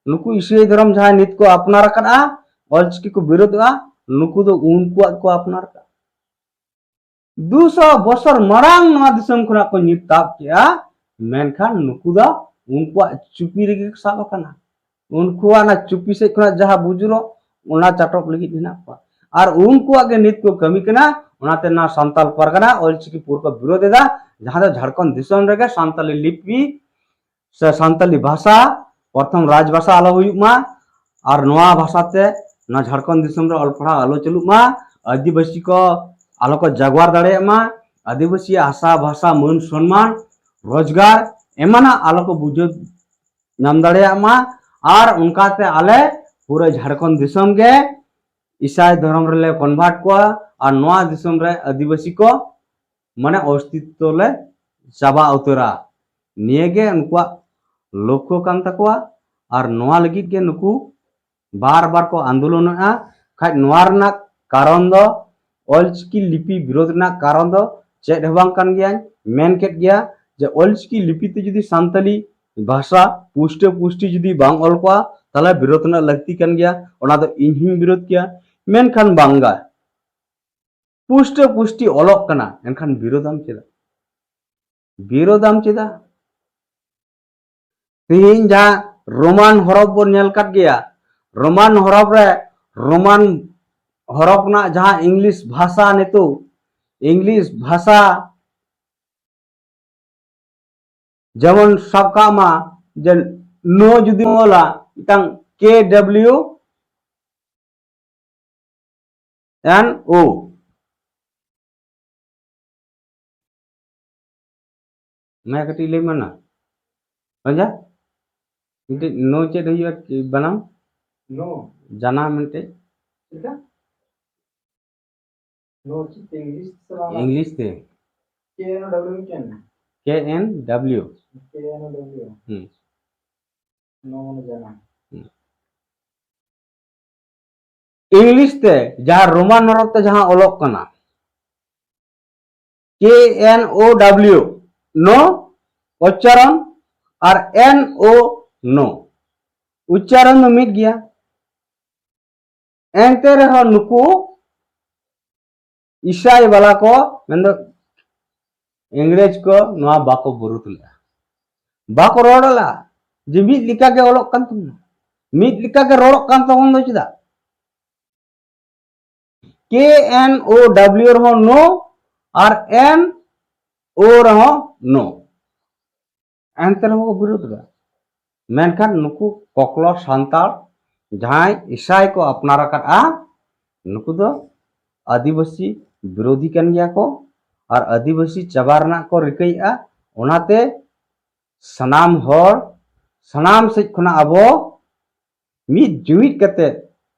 ᱱᱩᱠᱩ ᱤᱥᱟᱹᱭ ᱫᱷᱚᱨᱚᱢ ᱡᱟᱦᱟᱸᱭ ᱱᱤᱛ ᱠᱚ ᱟᱯᱱᱟᱨ ᱟᱠᱟᱫᱼᱟ, ᱚᱞᱪᱤᱠᱤ ᱠᱚ ᱵᱤᱨᱳᱫᱷᱚᱜᱼᱟ, ᱱᱩᱠᱩ ᱫᱚ ᱩᱱᱠᱩᱣᱟᱜ ᱠᱚ ᱟᱯᱱᱟᱨ ᱟᱠᱟᱫᱼᱟ᱾ ᱫᱩᱥᱚ ᱵᱚᱪᱷᱚᱨ ᱢᱟᱲᱟᱝ ᱱᱚᱣᱟ ᱫᱤᱥᱚᱢ ᱠᱷᱚᱱᱟᱜ ᱠᱚ ᱧᱤᱨ ᱛᱟᱵ ᱠᱮᱜᱼᱟ, ᱢᱮᱱᱠᱷᱟᱱ ᱱᱩᱠᱩ ᱫᱚ ᱩᱱᱠᱩᱣᱟᱜ ᱪᱩᱯᱤ ᱨᱮᱜᱮ ᱠᱚ ᱥᱟᱵ ᱟᱠᱟᱱᱟ᱾ ᱩᱱᱠᱩᱣᱟᱜ ᱚᱱᱟ ᱪᱩᱯᱤ ᱥᱮᱫ ᱠᱷᱚᱱᱟᱜ ᱡᱟᱦᱟᱸ ᱵᱩᱡᱩᱨᱚᱜ, ᱚᱱᱟ ᱪᱟᱴᱚᱵ ᱞᱟᱹᱜᱤᱫ ᱦᱮᱱᱟᱜ ᱠᱚᱣᱟ᱾ ᱟᱨ ᱩᱱᱠᱩᱣᱟᱜ ᱜᱮ ᱱᱤᱛ ᱠᱚ ᱠᱟᱹᱢᱤ ᱠᱟᱱᱟ᱾ ᱚᱱᱟᱛᱮ ᱱᱚᱣᱟ ᱥᱟᱱᱛᱟᱞ ᱯᱟᱨᱜᱟᱱᱟ ᱚᱞᱪᱤᱠᱤ ᱯᱩᱨ ᱠᱚ ᱵᱤᱨᱳᱫᱷ ᱮᱫᱟ, ᱡᱟᱦᱟᱸ ᱫᱚ ᱡᱷᱟᱲᱠᱷᱚᱸᱰ ᱫᱤᱥᱚᱢ ᱨᱮᱜᱮ ᱥᱟᱱᱛᱟᱞᱤ ᱞᱤᱯᱤ ᱥᱮ ᱥᱟᱱᱛᱟᱞᱤ ᱵᱷᱟᱥᱟ ᱯᱨᱚᱛᱷᱚᱢ ᱨᱟᱡᱽ ᱵᱷᱟᱥᱟ ᱟᱞᱚ ᱦᱩᱭᱩᱜ ᱢᱟ, ᱟᱨ ᱱᱚᱣᱟ ᱵᱷᱟᱥᱟ ᱛᱮ ᱱᱚᱣᱟ ᱡᱷᱟᱲᱠᱷᱚᱸᱰ ᱫᱤᱥᱚᱢ ᱨᱮ ᱚᱞ ᱯᱟᱲᱦᱟᱣ ᱟᱞᱚ ᱪᱟᱹᱞᱩᱜ ᱢᱟ, ᱟᱹᱫᱤᱵᱟᱹᱥᱤ ᱠᱚ ᱟᱞᱚ ᱠᱚ ᱡᱟᱜᱣᱟᱨ ᱫᱟᱲᱮᱭᱟᱜ ᱢᱟ, ᱟᱹᱫᱤᱵᱟᱹᱥᱤᱭᱟᱜ ᱦᱟᱥᱟ, ᱵᱷᱟᱥᱟ, ᱢᱟᱹᱱ, ᱥᱚᱱᱢᱟᱱ, ᱨᱳᱡᱽᱜᱟᱨ ᱮᱢᱟᱱᱟᱜ ᱟᱞᱚ ᱠᱚ ᱵᱩᱡᱷᱟᱹᱣ ᱧᱟᱢ ᱫᱟᱲᱮᱭᱟᱜ ᱢᱟ᱾ ᱟᱨ ᱚᱱᱠᱟᱛᱮ ᱟᱞᱮ ᱯᱩᱨᱟᱹ ᱡᱷᱟᱲᱠᱷᱚᱸᱰ ᱫᱤᱥᱚᱢ ᱜᱮ ᱤᱥᱟᱭ ᱫᱷᱚᱨᱚᱢ ᱨᱮᱞᱮ ᱠᱚᱱᱵᱷᱟᱨᱴ ᱠᱚᱣᱟ᱾ ᱟᱨ ᱱᱚᱣᱟ ᱫᱤᱥᱚᱢ ᱨᱮ ᱟᱹᱫᱤᱵᱟᱹᱥᱤ ᱠᱚ ᱢᱟᱱᱮ ᱚᱥᱛᱤᱛᱛᱚ ᱞᱮ ᱪᱟᱵᱟ ᱩᱛᱟᱹᱨᱟ᱾ ᱱᱤᱭᱟᱹ ᱜᱮ ᱩᱱᱠᱩᱣᱟᱜ ᱞᱚᱠᱠᱷᱚ ᱠᱟᱱ ᱛᱟᱠᱚᱣᱟ᱾ ᱟᱨ ᱱᱚᱣᱟ ᱞᱟᱹᱜᱤᱫ ᱜᱮ ᱱᱩᱠᱩ ᱵᱟᱨ ᱵᱟᱨ ᱠᱚ ᱟᱱᱫᱳᱞᱚᱱᱮᱫᱼᱟ᱾ ᱠᱷᱟᱡ ᱱᱚᱣᱟ ᱨᱮᱱᱟᱜ ᱠᱟᱨᱚᱱ ᱫᱚ, ᱚᱞᱪᱤᱠᱤ ᱞᱤᱯᱤ ᱵᱤᱨᱳᱫᱷ ᱨᱮᱱᱟᱜ ᱠᱟᱨᱚᱱ ᱫᱚ ᱪᱮᱫ ᱦᱚᱸ ᱵᱟᱝ ᱠᱟᱱ ᱜᱮᱭᱟᱧ ᱢᱮᱱ ᱠᱮᱫ ᱜᱮᱭᱟ, ᱡᱮ ᱚᱞᱪᱤᱠᱤ ᱞᱤᱯᱤ ᱛᱮ ᱡᱩᱫᱤ ᱥᱟᱱᱛᱟᱞᱤ ᱵᱷᱟᱥᱟ ᱯᱩᱥᱴᱟᱹ ᱯᱩᱥᱴᱤ ᱡᱩᱫᱤ ᱵᱟᱝ ᱚᱞ ᱠᱚᱜᱼᱟ, ᱛᱟᱦᱚᱞᱮ ᱵᱤᱨᱳᱫᱷ ᱨᱮᱱᱟᱜ ᱞᱟᱹᱠᱛᱤ ᱠᱟᱱ ᱜᱮᱭᱟ, ᱚᱱᱟ ᱫᱚ ᱤᱧ ᱦᱚᱸᱧ ᱵᱤᱨᱳᱫᱷ ᱠᱮᱭᱟ᱾ ᱢᱮᱱᱠᱷᱟᱱ ᱵᱟᱝᱜᱟ, ᱯᱩᱥᱴᱟᱹ ᱯᱩᱥᱴᱤ ᱚᱞᱚᱜ ᱠᱟᱱᱟ, ᱮᱱᱠᱷᱟᱱ ᱵᱤᱨᱳᱫᱷᱟᱢ ᱪᱮᱫᱟᱜ? ᱵᱤᱨᱳᱫᱷᱟᱢ ᱪᱮᱫᱟᱜ? ᱛᱮᱦᱮᱧ ᱡᱟᱦᱟᱸ ᱨᱳᱢᱟᱱ ᱦᱚᱨᱚᱯ ᱵᱚᱱ ᱧᱮᱞ ᱠᱟᱫ ᱜᱮᱭᱟ, ᱨᱳᱢᱟᱱ ᱦᱚᱨᱚᱯ ᱨᱮ, ᱨᱳᱢᱟᱱ ᱦᱚᱨᱚᱯ ᱨᱮᱱᱟᱜ ᱡᱟᱦᱟᱸ ᱤᱝᱞᱤᱥ ᱵᱷᱟᱥᱟ, ᱱᱤᱛᱚᱜ ᱤᱝᱞᱤᱥ ᱵᱷᱟᱥᱟ, ᱡᱮᱢᱚᱱ ᱥᱟᱵ ᱠᱟᱜ ᱢᱟ ᱡᱮ ᱱᱳ ᱡᱩᱫᱤᱢ ᱚᱞᱟ, ᱢᱤᱫᱴᱟᱝ ᱠᱮ ᱰᱟᱵᱞᱤᱭᱩ ᱮᱱ ᱳ, ᱢᱟ ᱠᱟᱹᱴᱤᱡ ᱞᱟᱹᱭ ᱢᱮ ᱱᱟ᱾ ᱯᱟᱸᱡᱟ ᱢᱤᱫᱴᱤᱡ ᱱᱳ ᱪᱮᱫ ᱦᱩᱭᱩᱜᱼᱟ? ᱵᱟᱱᱟᱢ ᱱᱳ᱾ ᱡᱟᱱᱟᱢ ᱢᱤᱫᱴᱤᱡ ᱪᱮᱫ ᱞᱮᱠᱟ? ᱱᱳ ᱪᱮᱫ ᱛᱮ ᱤᱝᱞᱤᱥ ᱛᱮ ᱥᱮ ᱵᱟᱝ? ᱤᱝᱞᱤᱥ ᱛᱮ᱾ ᱠᱮ ᱮᱱ ᱰᱟᱵᱞᱤᱭᱩ ᱢᱤᱫᱴᱮᱱ᱾ ᱠᱮ ᱮᱱ ᱰᱟᱵᱞᱤᱭᱩ᱾ ᱠᱮ ᱮᱱ ᱰᱟᱵᱞᱤᱭᱩ᱾ ᱦᱩᱸ᱾ ᱱᱳ ᱢᱟᱱᱮ ᱡᱟᱱᱟᱢ᱾ ᱦᱩᱸ᱾ ᱤᱝᱞᱤᱥ ᱛᱮ ᱡᱟᱦᱟᱸ ᱨᱳᱢᱟᱱ ᱦᱚᱨᱚᱯ ᱛᱮ ᱡᱟᱦᱟᱸ ᱚᱞᱚᱜ ᱠᱟᱱᱟ, ᱠᱮ ᱮᱱ ᱳ ᱰᱟᱵᱞᱤᱭᱩ, ᱱᱳ ᱩᱪᱪᱟᱨᱚᱱ, ᱟᱨ ᱮᱱ ᱳ, ᱱᱳ ᱩᱪᱪᱟᱨᱚᱱ ᱫᱚ ᱢᱤᱫ ᱜᱮᱭᱟ᱾ ᱮᱱᱛᱮ ᱨᱮᱦᱚᱸ ᱱᱩᱠᱩ ᱤᱥᱟᱭ ᱵᱟᱞᱟ ᱠᱚ, ᱢᱮᱱᱫᱚ ᱤᱝᱨᱮᱡᱽ ᱠᱚ, ᱱᱚᱣᱟ ᱵᱟᱠᱚ ᱵᱤᱨᱳᱫ ᱞᱮᱫᱼᱟ, ᱵᱟᱠᱚ ᱨᱚᱲ ᱞᱮᱫᱼᱟ ᱡᱮ ᱢᱤᱫ ᱞᱮᱠᱟ ᱜᱮ ᱚᱞᱚᱜ ᱠᱟᱱ ᱛᱟᱵᱚᱱᱟ, ᱢᱤᱫ ᱞᱮᱠᱟ ᱜᱮ ᱨᱚᱲᱚᱜ ᱠᱟᱱ ᱛᱟᱵᱚᱱ ᱫᱚ ᱪᱮᱫᱟᱜ? ᱠᱮ ᱮᱱ ᱳ ᱰᱟᱵᱞᱤᱭᱩ ᱨᱮᱦᱚᱸ ᱱᱳ ᱟᱨ ᱮᱱ ᱳ ᱨᱮᱦᱚᱸ ᱱᱳ, ᱮᱱᱛᱮ ᱨᱮᱦᱚᱸ ᱠᱚ ᱵᱤᱨᱳᱫ ᱮᱫᱟ᱾ ᱢᱮᱱᱠᱷᱟᱱ ᱱᱩᱠᱩ ᱠᱚᱠᱞᱚ ᱥᱟᱱᱛᱟᱲ ᱡᱟᱦᱟᱸᱭ ᱤᱥᱟᱭ ᱠᱚ ᱟᱯᱱᱟᱨ ᱟᱠᱟᱫᱼᱟ, ᱱᱩᱠᱩ ᱫᱚ ᱟᱹᱫᱤᱵᱟᱹᱥᱤ ᱵᱤᱨᱳᱫᱷᱤ ᱠᱟᱱ ᱜᱮᱭᱟ ᱠᱚ ᱟᱨ ᱟᱹᱫᱤᱵᱟᱹᱥᱤ ᱪᱟᱵᱟ ᱨᱮᱱᱟᱜ ᱠᱚ ᱨᱤᱠᱟᱹᱭᱮᱫᱼᱟ᱾ ᱚᱱᱟᱛᱮ ᱥᱟᱱᱟᱢ ᱦᱚᱲ, ᱥᱟᱱᱟᱢ ᱥᱮᱫ ᱠᱷᱚᱱᱟᱜ ᱟᱵᱚ ᱢᱤᱫ ᱡᱩᱢᱤᱫ ᱠᱟᱛᱮ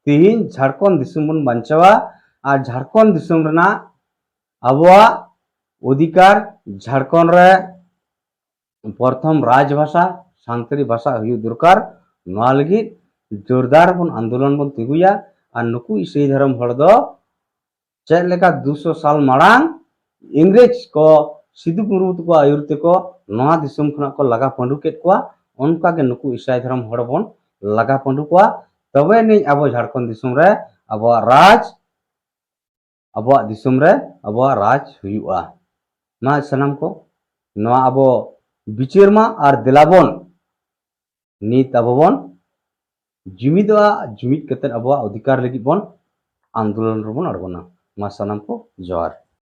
ᱛᱮᱦᱮᱧ ᱡᱷᱟᱲᱠᱷᱚᱸᱰ ᱫᱤᱥᱚᱢ ᱵᱚᱱ ᱵᱟᱧᱪᱟᱣᱟ᱾ ᱟᱨ ᱡᱷᱟᱲᱠᱷᱚᱸᱰ ᱫᱤᱥᱚᱢ ᱨᱮᱱᱟᱜ ᱟᱵᱚᱣᱟᱜ ᱚᱫᱷᱤᱠᱟᱨ, ᱡᱷᱟᱲᱠᱷᱚᱸᱰ ᱨᱮ ᱯᱨᱚᱛᱷᱚᱢ ᱨᱟᱡᱽ ᱵᱷᱟᱥᱟ ᱥᱟᱱᱛᱟᱲᱤ ᱵᱷᱟᱥᱟ ᱦᱩᱭᱩᱜ ᱫᱚᱨᱠᱟᱨ᱾ ᱱᱚᱣᱟ ᱞᱟᱹᱜᱤᱫ ᱡᱳᱨᱫᱟᱨ ᱵᱚᱱ ᱟᱱᱫᱳᱞᱚᱱ ᱵᱚᱱ ᱛᱤᱸᱜᱩᱭᱟ᱾ ᱟᱨ ᱱᱩᱠᱩ ᱤᱥᱟᱹᱭ ᱫᱷᱚᱨᱚᱢ ᱦᱚᱲ ᱫᱚ ᱪᱮᱫ ᱞᱮᱠᱟ ᱫᱩᱥᱚ ᱥᱟᱞ ᱢᱟᱲᱟᱝ ᱤᱝᱨᱮᱡᱽ ᱠᱚ ᱥᱤᱫᱩ ᱢᱩᱨᱢᱩ ᱛᱟᱠᱚ ᱟᱹᱭᱩᱨ ᱛᱮᱠᱚ ᱱᱚᱣᱟ ᱫᱤᱥᱚᱢ ᱠᱷᱚᱱᱟᱜ ᱠᱚ ᱞᱟᱜᱟ ᱯᱟᱹᱰᱩ ᱠᱮᱫ ᱠᱚᱣᱟ, ᱚᱱᱠᱟ ᱜᱮ ᱱᱩᱠᱩ ᱤᱥᱟᱹᱭ ᱫᱷᱚᱨᱚᱢ ᱦᱚᱲ ᱵᱚᱱ ᱞᱟᱜᱟ ᱯᱟᱹᱰᱩ ᱠᱚᱣᱟ᱾ ᱛᱚᱵᱮ ᱟᱹᱱᱤᱡ ᱟᱵᱚ ᱡᱷᱟᱲᱠᱷᱚᱸᱰ ᱫᱤᱥᱚᱢ ᱨᱮ ᱟᱵᱚᱣᱟᱜ ᱨᱟᱡᱽ, ᱟᱵᱚᱣᱟᱜ ᱫᱤᱥᱚᱢ ᱨᱮ ᱟᱵᱚᱣᱟᱜ ᱨᱟᱡᱽ ᱦᱩᱭᱩᱜᱼᱟ᱾ ᱢᱟ ᱥᱟᱱᱟᱢ ᱠᱚ ᱱᱚᱣᱟ ᱟᱵᱚ ᱵᱤᱪᱟᱹᱨ ᱢᱟ ᱟᱨ ᱫᱮᱞᱟ ᱵᱚᱱ ᱱᱤᱛ ᱟᱵᱚ ᱵᱚᱱ ᱡᱩᱢᱤᱫᱚᱜᱼᱟ, ᱡᱩᱢᱤᱫ ᱠᱟᱛᱮ ᱟᱵᱚᱣᱟᱜ ᱚᱫᱷᱤᱠᱟᱨ ᱞᱟᱹᱜᱤᱫ ᱵᱚᱱ ᱟᱱᱫᱳᱞᱚᱱ ᱨᱮᱵᱚᱱ ᱟᱬᱜᱚᱱᱟ᱾ ᱢᱟ ᱥᱟᱱᱟᱢ ᱠᱚ ᱡᱚᱦᱟᱨ᱾